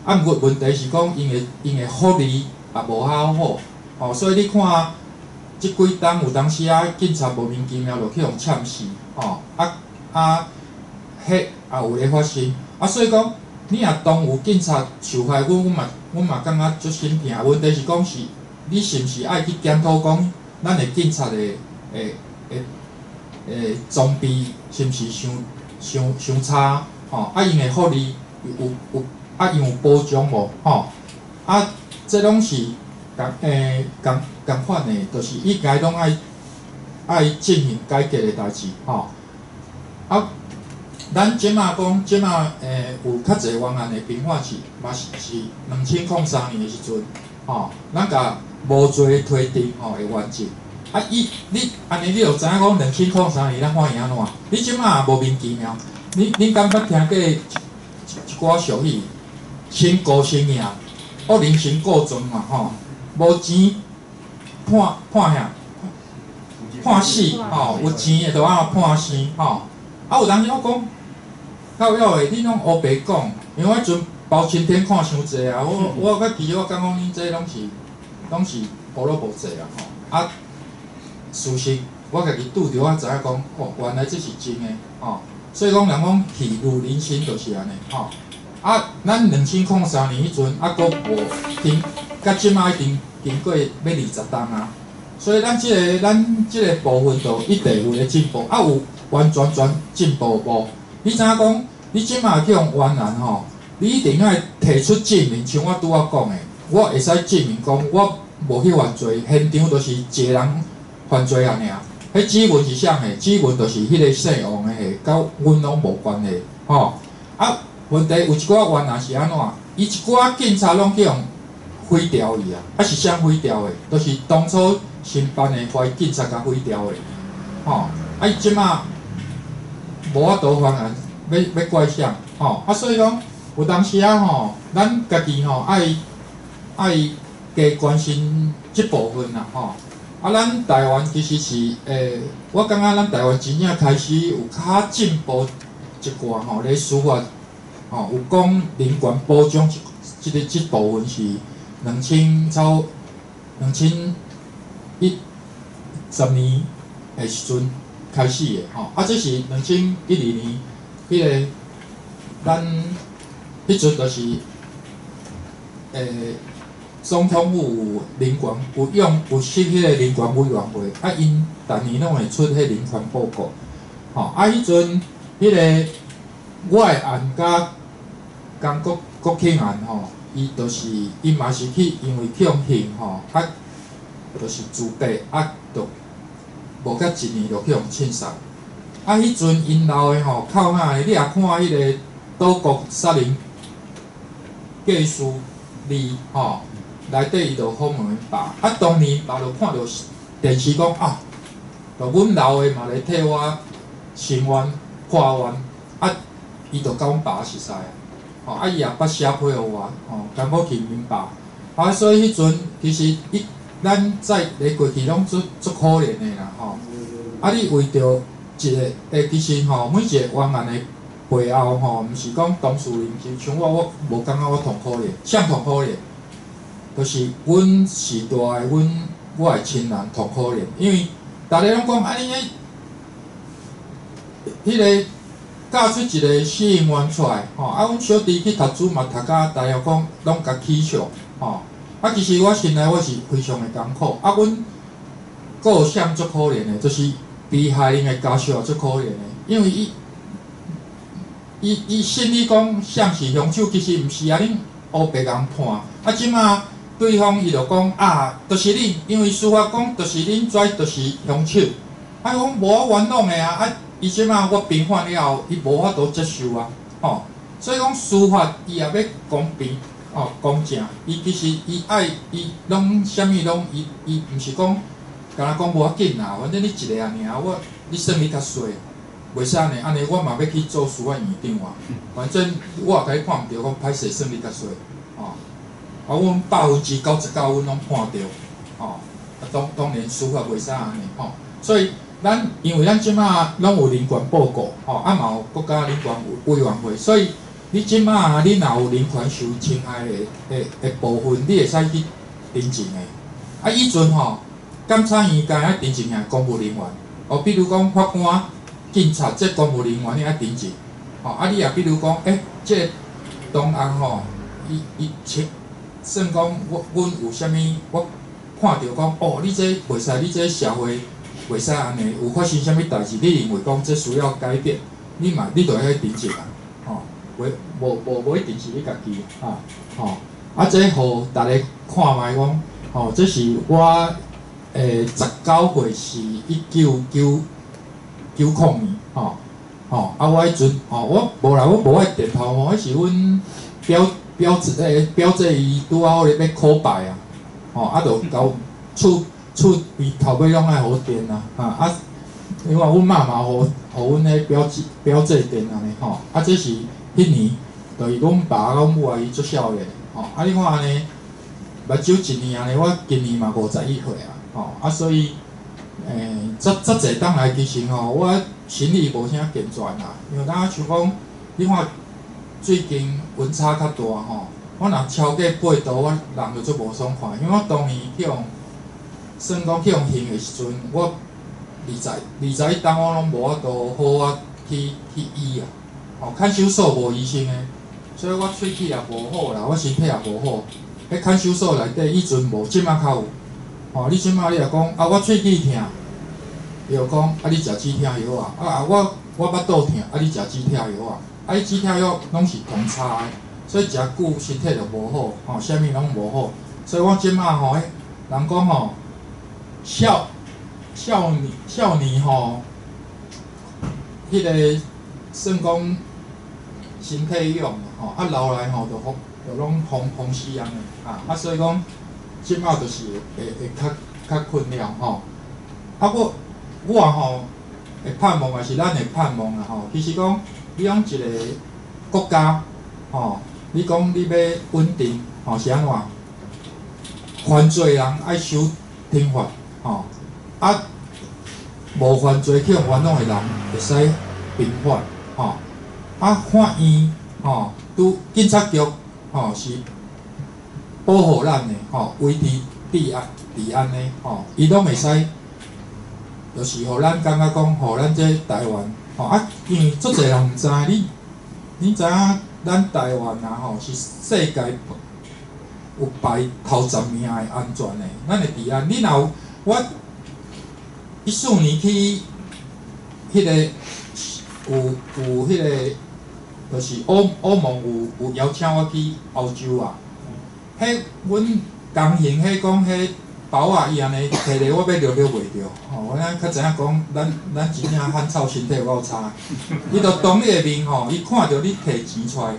啊，毋過問題是講，𪜶的福利也無遐好，吼，所以你看，這幾冬有當時啊，警察莫名其妙就去予嗆死，吼，啊，彼也有咧發生。啊，所以講，你若當有警察受害，阮嘛感覺足心疼。問題是講是，你是毋是愛去檢討講，咱的警察的裝備是毋是傷傷傷差？吼，啊，𪜶的福利有啊，𪜶有保障無？吼，啊，這攏是仝款的，就是應該攏愛進行改革的代誌，吼。啊，咱這馬講，這馬有較濟冤案的平反是，嘛是2003年的時陣，吼，咱共無罪推定吼的原則。啊，伊你按呢你就知影講，2003年咱法院按怎？你這馬莫名其妙，恁敢捌聽過一寡俗語？先告先贏，惡人先告狀嘛，吼，無錢判啥？判死吼，有錢的就按判生吼。啊，有當時我講，靠夭的，你攏烏白講，因為我彼陣包青天看傷濟啊，我較其實我感覺恁這攏是烏魯無濟啊，吼。啊，事實我家己拄著，我知影講，哦，原來這是真的，吼。所以講，人講戲如人生就是按呢，吼。啊，咱2003年彼陣，猶閣無停，到這馬已經經過欲20冬啊。所以咱這个部分就一直有咧進步，啊有完全全進步無？你知影講，你這馬去予冤案吼，你一定愛提出證明，像我拄仔講的，我會使證明講我無去犯罪，現場就是一个人犯罪爾爾。彼指紋是啥的？指紋就是彼个姓王的，佮阮攏無關係，吼。啊，問題有一寡冤案是按怎？伊一寡警察攏去予毀掉去啊！啊是啥毀掉的？就是當初新辦的懷警察共毀掉的，吼！啊伊這馬無法度翻案，欲怪誰？吼！啊所以講有當時啊吼，咱家己吼愛加關心這部分啦，吼！啊，咱台灣其實是我感覺咱台灣真正開始有較進步一寡吼，咧司法吼有講人權保障這個這部分是两千超2010年的时阵开始的吼，啊，这是2012年，彼个咱彼阵就是，总统府有人权有用有设彼个人权委员会，啊，𪜶逐年拢会出彼人权报告，吼，啊，彼阵彼个我的案佮江国国庆案吼，伊就是伊嘛是去因为去予刑吼，啊，就是自白啊，就无甲一年就去予枪杀。啊，彼阵𪜶留的吼，靠哪个？你若看彼个岛国杀人故事二吼，内底伊就访问𪜶爸。啊，当年爸就看著电视讲啊，就阮老的嘛咧替我伸冤破冤，啊，伊就佮阮爸熟似啊，吼，啊，伊也捌写批予我，吼，江国庆𪜶爸。啊，所以彼阵其實伊咱在咧過去攏足足可憐的啦，吼。啊，你為著一個，其實吼，每一個冤案的背後吼，毋是講當事人，就像我，我無感覺我痛可憐，啥痛可憐？就是阮時代的阮我的親人痛可憐，因為逐个攏講啊，你彼個教出一個死刑犯出來，吼，啊，阮小弟去讀書嘛，讀甲大學講攏共起笑，吼，啊，其實我心內我是非常的艱苦，啊，阮閣有啥足可憐的，就是被害人的家屬也足可憐的，因為伊信你講誰是兇手，其實毋是啊，恁烏白共判，啊，這馬對方伊就講啊，就是你，因為司法講就是恁跩就是兇手，啊，講無我冤枉的啊，啊，伊這馬我平反了後，伊無法度接受啊，吼，所以講司法伊也欲公平，哦，公正，伊其實伊愛伊攏啥物攏伊伊毋是講，敢若講無要緊啦，反正你一個爾爾，我你算你較衰，袂使按呢，按呢我嘛欲去做司法院長啊，反正我也共你看毋著，講歹勢算你較衰，吼，啊，阮99%阮攏判著，吼，啊，當當然司法袂使按呢，吼，所以咱因為咱這馬攏有人權報告，吼，啊嘛有國家人權委員會，所以你這馬你若有人權受侵害的部分，你會使去陳情的。啊，以陣吼，監察院敢愛陳情的公務人員，哦，比如講法官、警察，這公務人員你愛陳情，吼，啊，你若比如講，這個同學吼，伊伊算講我阮有啥物，我看著講，哦，你這袂使，你這社會袂使按呢，有發生啥物代誌，你認為講這需要改變，你嘛你就愛去陳情啊，吼，袂無無無一定是你家己，啊，吼，啊，這予逐家看覓講，吼，這是我19歲是1990年，吼，吼，啊，我彼陣，吼，我無啦，我無愛電頭毛，彼是阮表表姐，表姐伊拄仔好咧欲考牌啊，吼，啊，就交厝厝邊頭尾攏愛予電啊，啊，因為阮媽嘛予予阮彼表姐表姐電按呢，吼，啊，這是彼年，就是阮爸阮母啊伊足少年，吼，啊，你看按呢，目睭一年按呢，我今年嘛51歲啊，吼，啊，所以，這這濟冬來其實吼，我心理無啥健全啦，因為敢若像講，你看最近溫差較大吼，我若超過8度，我人就足無爽快，因為我當年去予算講去予刑的時陣，我21冬我攏無法度好啊去去醫啊，吼，看守所無醫生的，所以我喙齒也無好啦，我身體也無好。彼看守所內底以陣無，這馬較有。吼，你這馬你若講啊，我喙齒疼，伊就講啊，你食止疼藥啊，啊我我腹肚疼，啊你食止疼藥啊，啊伊止疼藥攏是同差的，所以食久身體就無好，吼，啥物攏無好。所以我這馬吼，人講吼，少少年少年吼，彼個算講身體勇吼，啊老來吼就風就攏風風死按呢，啊啊所以講，這馬就是會會較較困擾吼。啊我我吼會盼望，也是咱會盼望啦吼。其實講，你講一個國家吼，你講你欲穩定吼是按怎？犯罪人愛受懲罰吼，啊無犯罪去予冤枉的人會使平反吼。啊法院吼，拄警察局吼是保保護咱的吼，維持治安治安的吼，伊攏會使，就是予咱感覺講，予咱這台灣吼啊，因為足濟人毋知，你知影咱台灣啊吼是世界有排頭10名的安全的，咱的治安，你若有我14年去彼個有彼個，就是歐盟有邀請我去歐洲啊，彼阮同行彼講彼包仔伊按呢提咧，我欲掠掠袂著，吼！我咱較知影講，咱真正漢草身體有夠差，伊就當你的面吼，伊看著你提錢出來，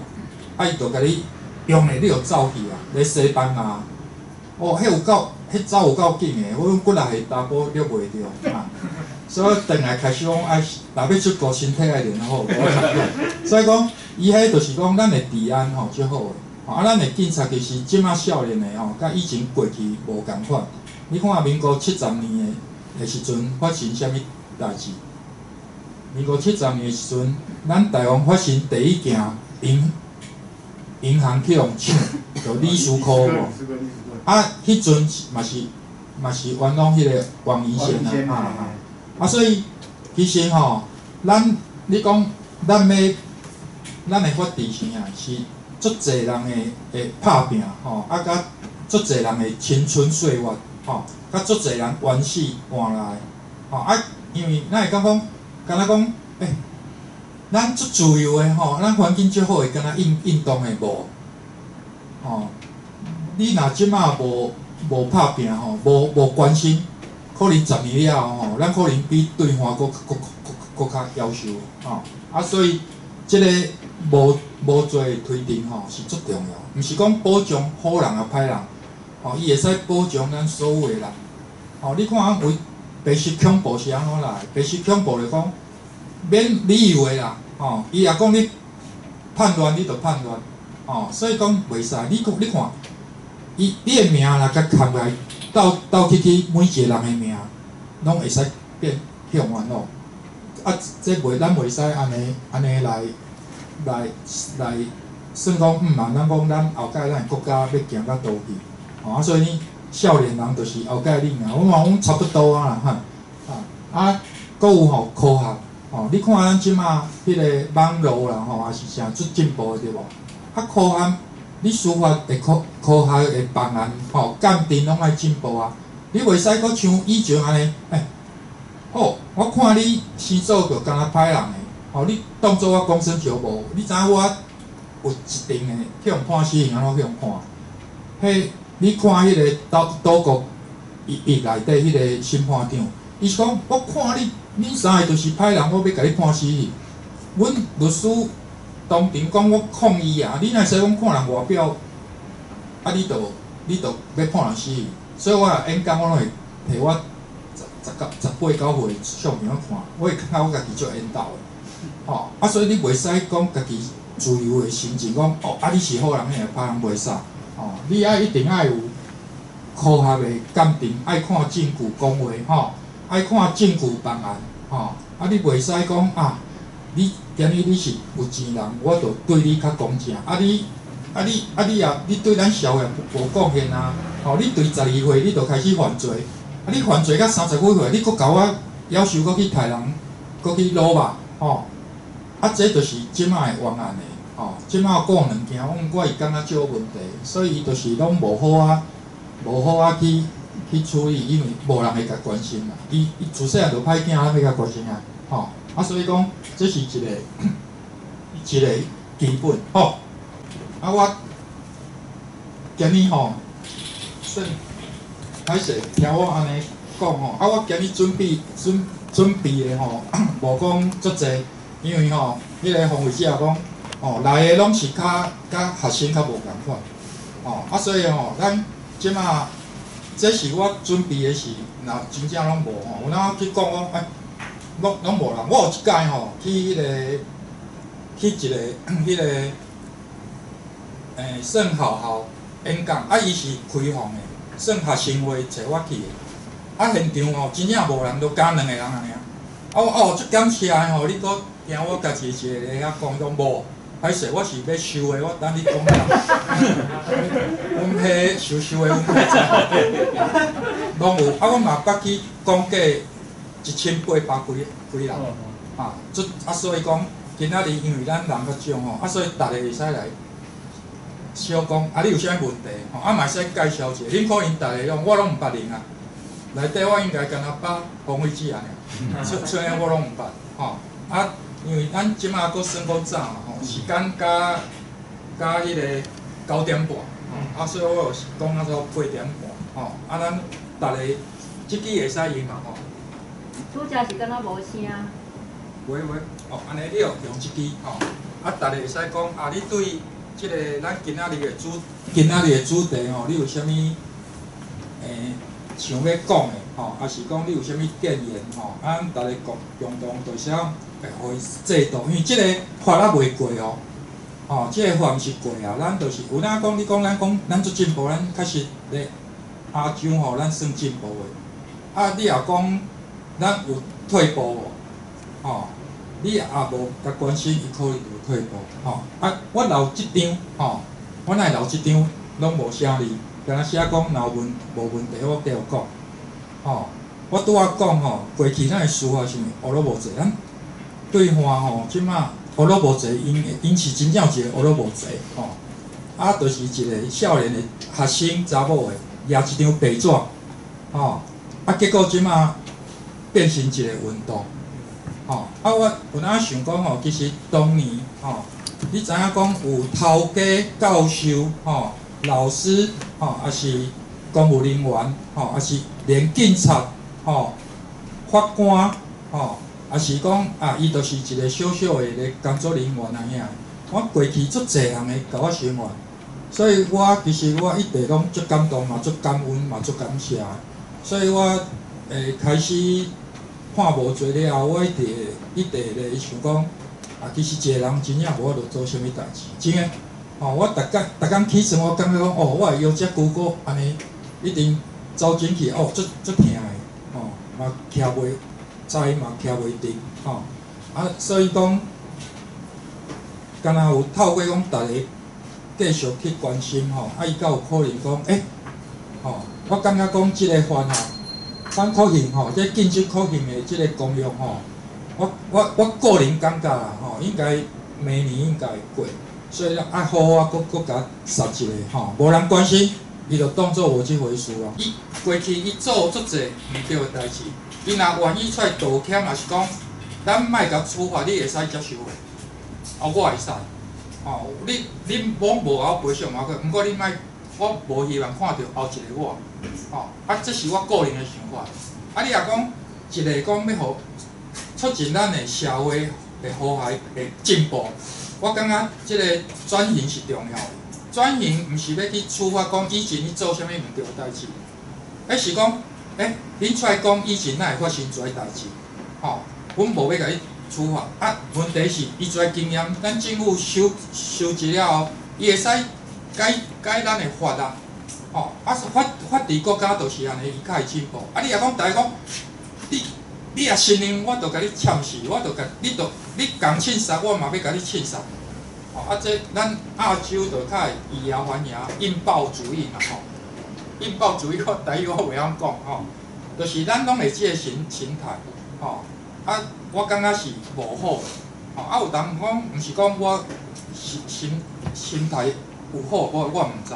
啊，伊就共你用的，你就走去啊，咧西班牙，哦，彼有夠，彼走有夠緊的，我阮幾若歲查埔掠袂著啊。所以轉來開始講愛，若欲出國身體愛練好。所以講，伊彼就是講咱的治安吼足好的，啊，咱的警察其實這馬少年的吼，佮以前過去無仝款。你看民國七十年的時陣發生啥物代誌？民國七十年的時陣，咱台灣發生第一件銀行去予搶，就李書科無？啊，彼陣嘛是冤枉彼個王怡先啊，啊啊，所以其實吼，咱你講咱欲咱的法治是啥？是足濟人的拍拚吼，啊，佮足濟人的青春歲月吼，佮足濟人冤死換來吼啊，因為咱會感覺講，敢若講，欸，咱足自由的吼，咱環境足好的，敢若印度的無吼。你若這馬無拍拚吼，無關心，可能10年了後吼，咱可能比對岸閣較夭壽吼。啊，所以這個無罪推定吼是足重要，毋是講保障好人抑歹人，吼，伊會使保障咱所有的人。吼，你看啊，為白色恐怖是按怎來？白色恐怖就講免理由的啦，吼，伊若講你叛亂，你就叛亂，吼，所以講袂使。你看，伊你的名若共含來鬥鬥去去，每一個人的名攏會使變向冤枉。啊，這袂咱袂使按呢按呢來算講毋嘛，咱講咱後蓋咱的國家欲行到佗去，吼啊，所以呢，少年人就是後蓋恁啊，我嘛講差不多啊啦，哈，啊，閣有吼科學，吼，你看咱這馬彼個網路啦，吼，也是誠足進步的對無？啊，科學，你司法的科學的辦案，吼，鑑定攏愛進步啊！你袂使閣像以前按呢，欸，好，我看你生做就敢若歹人的，吼，你當做我公孫石無？你知影我有一定的去予判死刑按怎去予判？彼你看彼個島國伊內底彼個審判長，伊是講我看你，恁三个就是歹人，我欲共你判死刑。阮律師當場講我抗議啊！你若使講看人外表，啊你就欲判人死刑。所以我若演講，我攏會提我十九、18、9歲相片看，我會感覺我家己足緣投的，吼啊！所以你袂使講家己自由的心情講哦，啊你是好人，抑是歹人袂使，吼！你愛一定愛有科學的鑑定，愛看證據講話，吼，愛看證據辦案，吼啊！你袂使講啊，你今日你是有錢人，我就對你較公正，啊你啊你啊你也你對咱社會無貢獻啊，吼！你對12歲你就開始犯罪。啊！你犯罪到30幾歲，你閣共我夭壽，閣去刣人，閣去擄肉，吼！啊，這就是這馬的冤案的，吼！這馬顧兩件，我會感覺少問題，所以伊就是攏無好啊，無好啊去處理，因為無人會共關心啦。伊自細漢就歹囝，哪欲共關心啊？吼！啊，所以講這是一個基本，吼！啊，我今日吼算。歹勢，聽我按呢講吼，啊，我今日準備的吼，無講足濟，因為吼，彼個馮慧姐講，吼來的攏是較佮學生較無仝款，吼，啊，所以吼，咱這馬這是我準備的是，若真正攏無吼，有當去講講，欸，攏無人，我有一擺吼去彼個去一個彼個，算學校演講，啊，伊是開放的。算學生會揣我去的，啊現場吼真正無人，就敢兩個人爾。啊我哦足感謝的吼，你閣聽我家己一個咧遐講，伊講無，歹勢，我是欲收的，我等你講了。阮彼收收的，阮彼攏有。啊，阮嘛捌去講過1800幾幾人，啊，這啊，所以講今仔日因為咱人較少吼，啊，所以逐个會使來小講，啊，你有啥物問題吼？啊，嘛會使介紹者，恁可能逐个攏我攏毋捌人啊。內底我應該敢若捌馮慧芝爾，出出的我攏毋捌，吼啊。因為咱這馬閣算閣早嘛吼，時間佮佮彼個9點半，啊，所以我有講啊到8點半，吼，啊，咱逐个這支會使用嘛吼？拄才是敢若無聲。喂喂，哦，按呢你用這支吼，啊，逐个會使講啊，你對這个咱今仔日的主題吼，你有啥物想欲講的吼，抑是講你有啥物建言吼？啊，咱逐个共共同就是講會予伊制度，因為這个法猶未過哦，吼，這个法毋是過啊，咱就是有影講，你講咱講咱足進步，咱確實咧亞洲吼，咱算進步的。啊，你若講咱有退步無？吼，你也無共關心，伊可能有退步，吼。啊，我留這張，吼，我若會留這張，攏無寫字，敢若寫講若有問無問題，我繼續講，吼。我拄仔講吼，過去咱的司法是毋是烏魯無濟？咱對岸吼，這馬烏魯無濟，𪜶𪜶是真正有一個烏魯無濟，吼。啊，就是一个少年的學生查某的，舉一張白紙，吼。啊，結果這馬變成一個運動，吼。啊，我有影想講吼，其實當年吼，你知影講有頭家、教授、吼、老師、吼，抑是公務人員，吼，抑是連警察、吼、法官、吼，抑是講啊，伊就是一個小小的咧工作人員按呢。我過去足濟人會共我聲援，所以我其實我一直攏足感動嘛，足感恩嘛，足感謝的。所以我開始判無罪了後，我一直一直咧想講，啊，其實一個人真正無法度做啥物代誌，真的。吼，我逐工逐工起床，我感覺講，哦，我的腰脊骨閣按呢一定走進去，哦，足足疼的，吼，嘛徛袂知嘛徛袂直，吼，啊，所以講，敢若有透過講逐个繼續去關心吼，啊，伊才有可能講，欸，吼，我感覺講這个法吼，反酷刑吼，這禁止酷刑的這个公約吼，我個人感覺啦吼，應該明年應該會過，所以愛好好啊，閣閣共殺一个吼，無人關心，伊就當做無這回事啊。伊過去伊做足濟毋對的代誌，伊若願意出來道歉，抑是講咱莫共處罰，你會使接受的？哦，我會使，吼，你你罔無愛賠償嘛？毋過你莫，我無希望看著後一个我，吼，啊，這是我個人的想法。啊，你若講一个講欲予促進咱的社會的和諧的進步，我感覺這个轉型是重要的。轉型毋是欲去處罰講以前你做啥物毋對的代誌，彼是講，欸，恁出來講以前哪會發生這代誌，吼，阮無欲共你處罰。啊，問題是伊這經驗，咱政府收收集了後，伊會使改改咱的法啊，吼，啊法法治國家就是按呢，伊較會進步。啊，你若講逐个講，你你若承認，我就共你簽死，我就共你就你共凊殺，我嘛欲共你凊殺。吼，啊，這咱亞洲就較會以牙還牙，印報主義嘛吼。印報主義我台語我袂曉講吼，就是咱攏會這个心心態，吼。啊，我感覺是無好的，吼。啊，有當講毋是講我心心心態有好無，我毋知。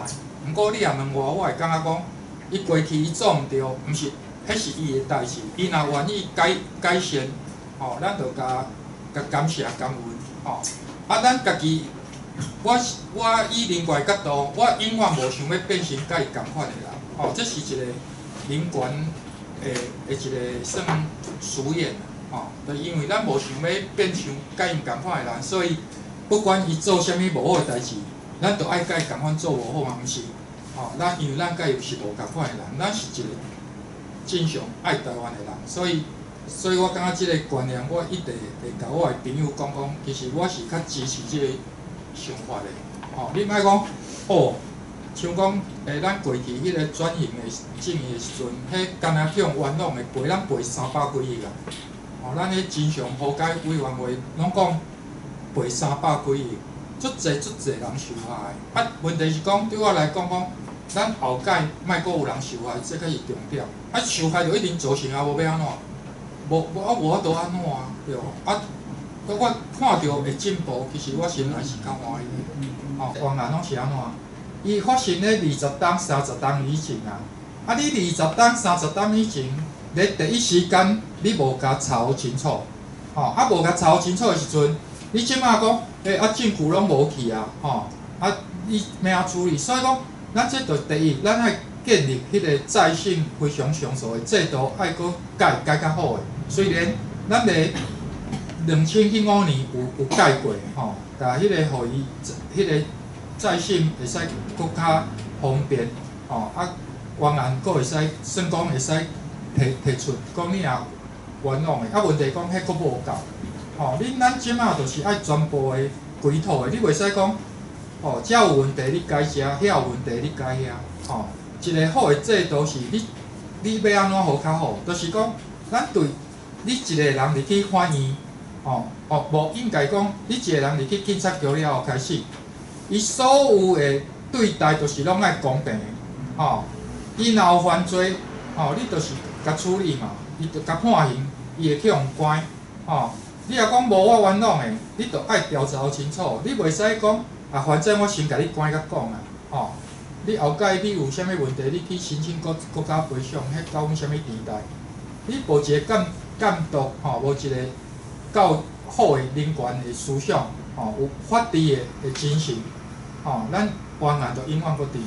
毋過你若問我，我會感覺講，伊過去伊做毋對，毋是，彼是伊的代誌。伊若願意改改善，吼，咱就共共感謝感恩，吼。啊，咱家己，我我以人權的角度，我永遠無想欲變成佮伊仝款的人，吼，這是一個人權的的一个算實驗，吼，就因為咱無想欲變成佮𪜶仝款的人，所以不管伊做啥物無好的代誌，咱就愛佮伊仝款做無好嘛，毋是？吼，咱因為咱佮伊是無仝款的人，咱是一個正常愛台灣的人，所以，所以我感覺這个觀念，我一直會共我的朋友講講，其實我是較支持這个想法的，吼，你莫講，哦，像講，欸，咱過去彼个轉型的正義的時陣，彼敢若去予冤枉的賠，咱賠300幾億啊！吼，咱彼真相和解委員會攏講賠三百幾億，足濟足濟人受害。啊，問題是講對我來講講，咱後蓋莫閣有人受害，這才是重點。啊，受害就一定造成啊，無欲按怎？無無啊，無法度按怎啊？對無？啊，我看著會進步，其實我心內是較歡喜的。吼，冤案攏是按怎？伊發生咧20冬、30冬以前啊，啊，你20冬、30冬以前，咧第一時間你無共查清楚，吼，啊，無共查清楚的時陣，你這馬講，欸，啊，證據攏無去啊，吼，啊，你欲按怎處理？所以講，咱這就第一，咱愛建立彼個再審非常上訴的制度，愛閣改改較好的。雖然咱咧2005年有改過，吼，共彼個予伊彼個再審會使閣較方便，吼，啊，冤案閣會使算講會使提提出，講你若冤枉的，啊，問題講彼閣無夠，吼，恁咱這馬就是愛全部的規套的，你袂使講，哦，這有問題你改這，遐有問題你改遐，吼，一個好的制度是你你欲按怎予較好，就是講咱對你一個人入去法院，吼，哦，無應該講你一個人入去警察局了後開始，伊所有的對待就是攏愛公平的，吼，伊若有犯罪，吼，你就是共處理嘛，伊就共判刑，伊會去予關，吼。你若講無我冤枉的，你就愛調查清楚，你袂使講啊，反正我先共你關甲講啊，吼。你後蓋你有啥物問題，你去申請國國家賠償，彼交阮啥物年代？你無一個監監督，吼，無一個夠好的人權的思想，吼，有法治的的精神，吼，咱冤案就永遠閣佇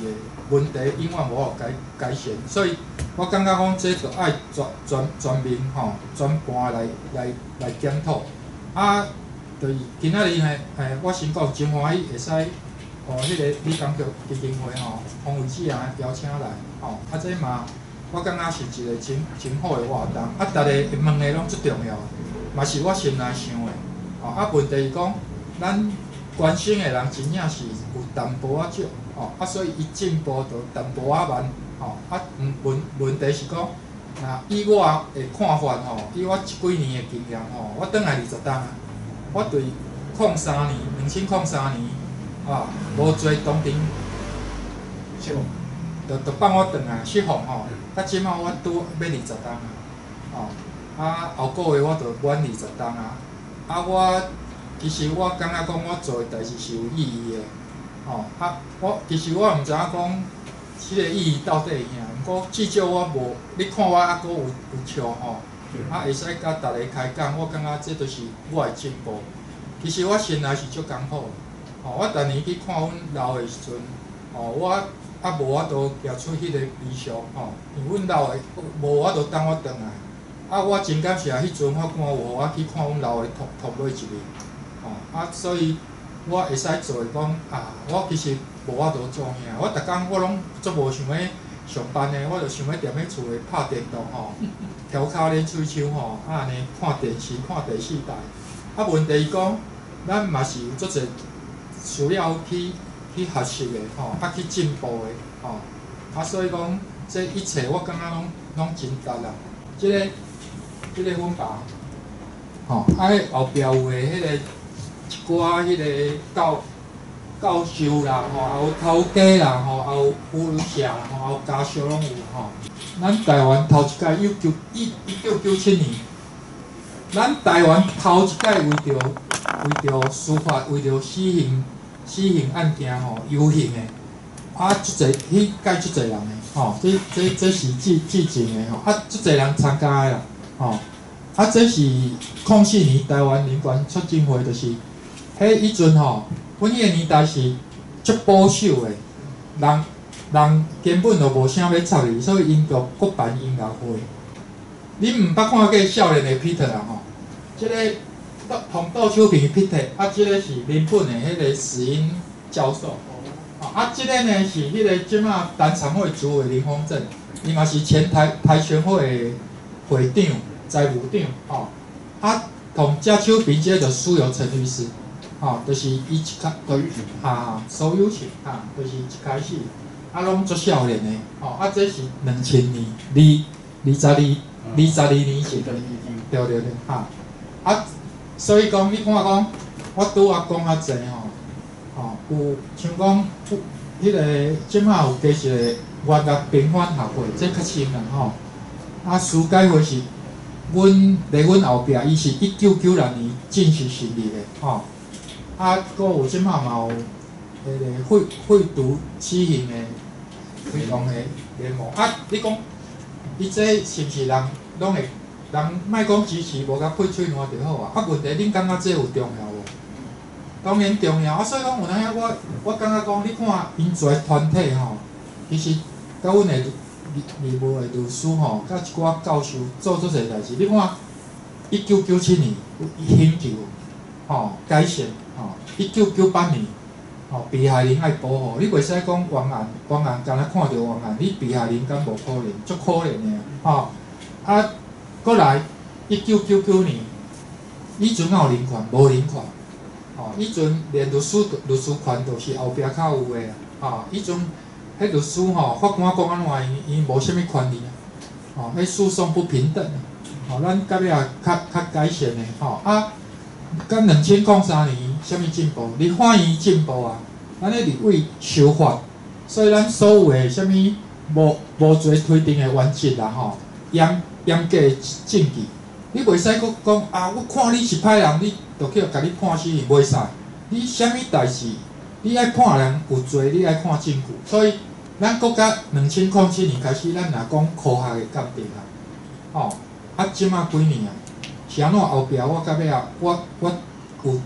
個問題，永遠無法度改改善。所以我感覺講，這就愛全全全面吼，全盤來來來檢討。啊，就是今仔日嘿，嘿，我先講真歡喜會使，予彼個李江橋基金會吼，洪偉志啊邀請來，吼，啊這嘛，我感覺是一個真真好的活動。啊，逐个會問的攏足重要，嘛是我心內想的。吼，啊，問題是講，咱關心的人真正是有淡薄仔少，吼，啊，所以伊進步就淡薄仔慢，吼，啊，問問題是講，若以我的看法吼，以我這幾年的經驗吼，我轉來20冬啊，我對03年，2003年，啊，無罪當庭，釋放，就就放我轉來釋放吼，到這馬我拄欲20冬啊，吼，啊後個月我就滿二十冬啊，啊我其實我感覺講我做的代誌是有意義的，吼，啊我其實我毋知影講這個意義到底是啥，毋過至少我無，你看我猶閣有有笑吼，啊會使佮逐个開講，我感覺這就是我的進步。其實我心內是足艱苦的，吼，我逐年去看阮老的時陣，吼，我猶無法度行出彼個悲傷，吼，因為阮老的無法度等我轉來，啊，我真感謝彼陣法官有予我去看阮老的托托落一面，吼，啊，所以我會使做的講啊，我其實無法度做啥，我逐工我攏足無想欲上班的，我就想欲踮咧厝內拍電動吼，調跤練喙鬚吼，啊按呢看電視看第四台，啊問題是講，咱嘛是有足濟需要去去學習的吼，啊去進步的吼，啊所以講這一切我感覺攏攏真值啦。這个這个阮爸，吼，啊彼後壁有的彼個一寡彼個教教授啦，吼，也有頭家啦，吼，也有扶輪社啦，吼，也有家屬攏有吼。咱台灣頭一擺一九一一九九七年，咱台灣頭一擺為著為著司法為著死刑死刑案件吼遊行的，啊足濟彼屆足濟人的吼，這這這是之之前的吼，啊足濟人參加的啦，吼，啊這是04年台灣人權促進會，就是彼彼陣吼，阮彼個年代是足保守的，人人根本就無啥欲插伊，所以𪜶就閣辦音樂會。恁毋捌看過少年的彼得啊吼？這个同杜秋平彼得，啊，這个是林本的彼个死因教授。啊，這个呢是彼個這馬單場會主委林峰正，伊嘛是前台跆拳會的會長、財務長，吼。啊，同正手邊這个就蘇有成律師，吼，就是伊一開，啊，蘇有成，啊，就是一開始，啊，攏足少年的，吼，啊，這是2000年，二二十二22年前，對對對，哈，啊，所以講你看講，我拄仔講較濟吼，有像講有彼个這馬有加一个冤獄平反學會，這較新啦吼。啊，司改會是阮佇阮後壁，伊是1996年正式成立的吼。啊，閣有這馬嘛有彼个廢除死刑的推動的聯盟。啊，你講伊這是毋是人攏會人莫講支持，無共配喙瀾就好啊。啊，問題恁感覺這有重要無？當然重要啊！所以講有當時我感覺講，你看𪜶做團體吼，其實佮阮的義務的律師吼，佮一寡教授做足濟代誌。你看，1997年刑求吼改善吼，1998年吼被害人愛保護，你袂使講冤案，冤案敢若看著冤案，你被害人敢無可憐？足可憐的吼！啊，閣來1999年，彼陣敢有人權？無人權。吼，彼陣連律師權都是後壁較有的啊！吼，彼陣彼律師吼，法官講按怎，𪜶無啥物權利啊！吼，彼訴訟不平等，吼，咱到尾仔較改善的吼啊，到2003年啥物進步？立法院進步啊！咱咧立委修法，所以咱所有的啥物無罪推定的原則啦吼，嚴格的證據，你袂使閣講啊！我看你是歹人，你就去共你判死刑，袂使。你啥物代誌，你愛判人有罪，你愛看證據。所以，咱國家2007年開始，咱若講科學的鑑定啊，吼，啊，這馬幾年啊，是按怎後壁我到尾啊，我有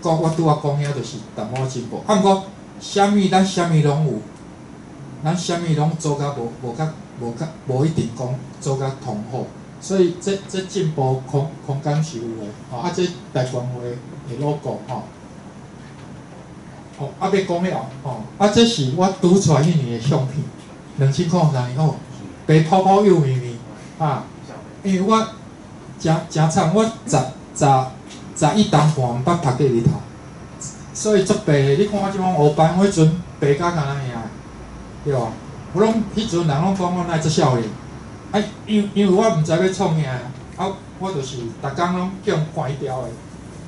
講，我拄仔講遐就是淡薄仔進步。啊，毋過，啥物咱啥物攏有，咱啥物攏做甲無一定講做甲通好。所以這進步空間是有的，吼啊！這大權會的 logo 吼，哦，啊欲講了，吼啊！這是我拄出來彼年的相片，2003年吼，白泡泡幼咪咪啊！因為我誠慘，我11冬半毋捌曬過日頭，所以足白的。你看我這款烏斑，我彼陣白甲敢若爾，對無？我攏彼陣人攏講我哪會遮少年？啊，因為我毋知欲創啥，啊，我就是逐工攏去予關掉的。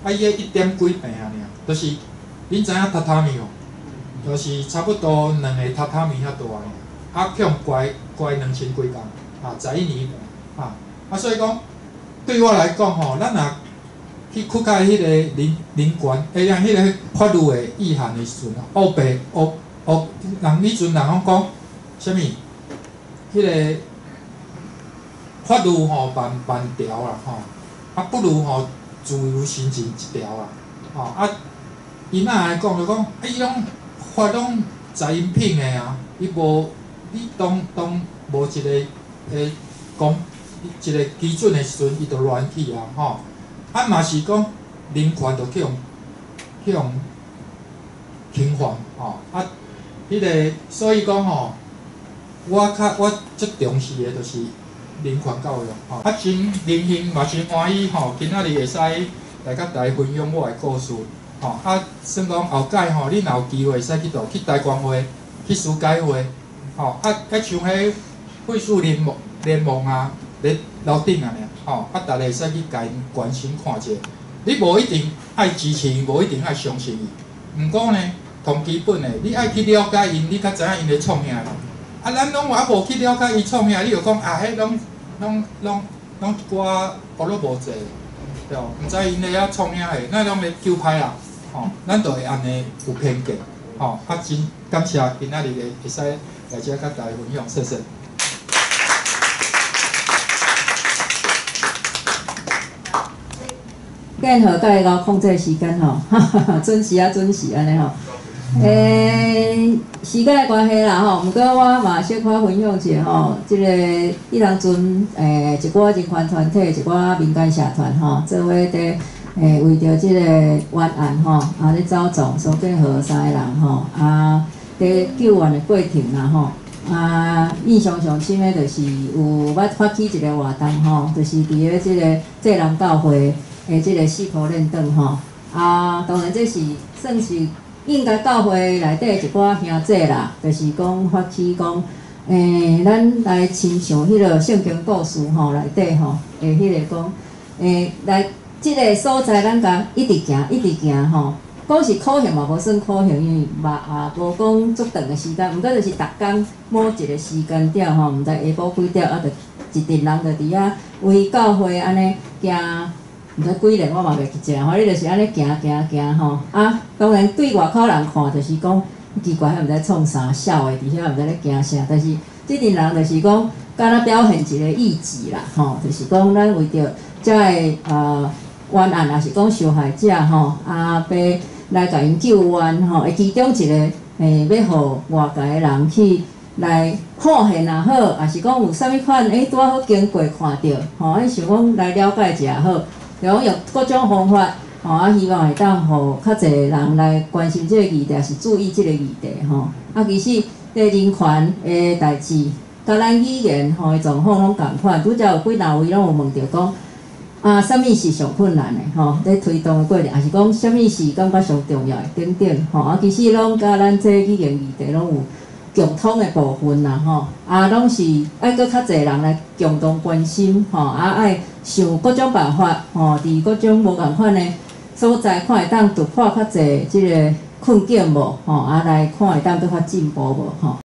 啊，伊彼一點幾坪爾，就是恁知影榻榻米無？就是差不多兩個榻榻米遐大爾，啊，去予關2000幾工，啊，11年半，啊，啊，所以講對我來講吼，咱若去曲解彼个人權，彼个法律的意涵的時陣，烏白烏烏人彼陣人攏講啥物？彼个法律吼萬萬條啦吼，啊不如吼自由心證一條啦，吼啊，伊若來講就講，啊伊攏法攏在𪜶聘的啊，伊無你當無一個講一個基準的時陣，伊就亂去啊吼，啊嘛是講人權就去予侵犯吼，啊，彼个所以講吼，我較重視的就是人權教育吼，啊真榮幸嘛真歡喜吼，今仔日會使來佮大家分享我的故事吼，啊算講後擺吼，恁若有機會會使去佗去大權會、去司改會，吼啊啊像彼廢除聯盟啊，佇樓頂啊爾吼，啊逐家會使去共𪜶關心看者，你無一定愛支持𪜶，無一定愛相信伊，毋過呢，同基本的，你愛去了解𪜶，你較知影𪜶咧創啥啦。啊，咱攏猶無去了解伊創啥，你就講啊，彼攏一寡烏魯無濟，對無？毋知𪜶咧遐創啥的，咱攏咧救歹人，吼，咱就會按呢有偏見，吼。啊，真感謝今仔日會使來遮佮大家分享，謝謝。建和佮會控制時間吼，準時啊，準時按呢吼。時間的關係啦吼，毋過我嘛小可分享一下吼，這個彼當陣一寡人權團體、一寡民間社團吼，做伙佇為著這個冤案吼，啊咧走狀蘇建和三个人吼，啊佇救援的過程啦吼，啊印象上深的就是有捌發起一個活動吼，就是佇咧這個濟南教會的這個四箍練轉吼，啊當然這是算是。應該教會內底一寡兄弟啦，就是講發起講，咱來親像彼个聖經故事吼內底吼，彼个講，來這个所在咱共一直行，一直行吼，講是苦行嘛，無算苦行，因為嘛也無講足長的時間，毋過就是逐工某一個時間點吼，毋知下晡幾點啊，就一陣人就佇遐圍教會按呢行，毋知幾里我嘛袂記得，反正就是按呢行行行吼。啊，當然對外口人看就是講奇怪，彼毋知創啥痟的，佇遐毋知咧行啥，但是這陣人就是講，敢若表現一個意志啦，吼，就是講咱為著遮个冤案，抑是講受害者吼，啊，欲來共𪜶救援吼，其中一個欲予外界的人去來看見也好，抑是講有啥物款，拄仔好經過看著，吼，想講來了解一下好，就講用各種方法，吼，啊，希望會當予較濟人來關心這个議題，抑是注意這个議題，吼。啊，其實這人權的代誌，佮咱語言吼的狀況攏仝款，拄才有幾若位攏有問著講，啊，啥物是上困難的吼？佇推動的過程，抑是講啥物是感覺上重要的等等，吼啊，其實攏佮咱這語言議題攏有共通的部分啦，吼啊，攏是愛閣較濟人來共同關心，吼啊，愛想各種辦法，吼，佇各種無仝款的所在，看會當突破較濟這个困境無，吼啊，來看會當閣較進步無，吼。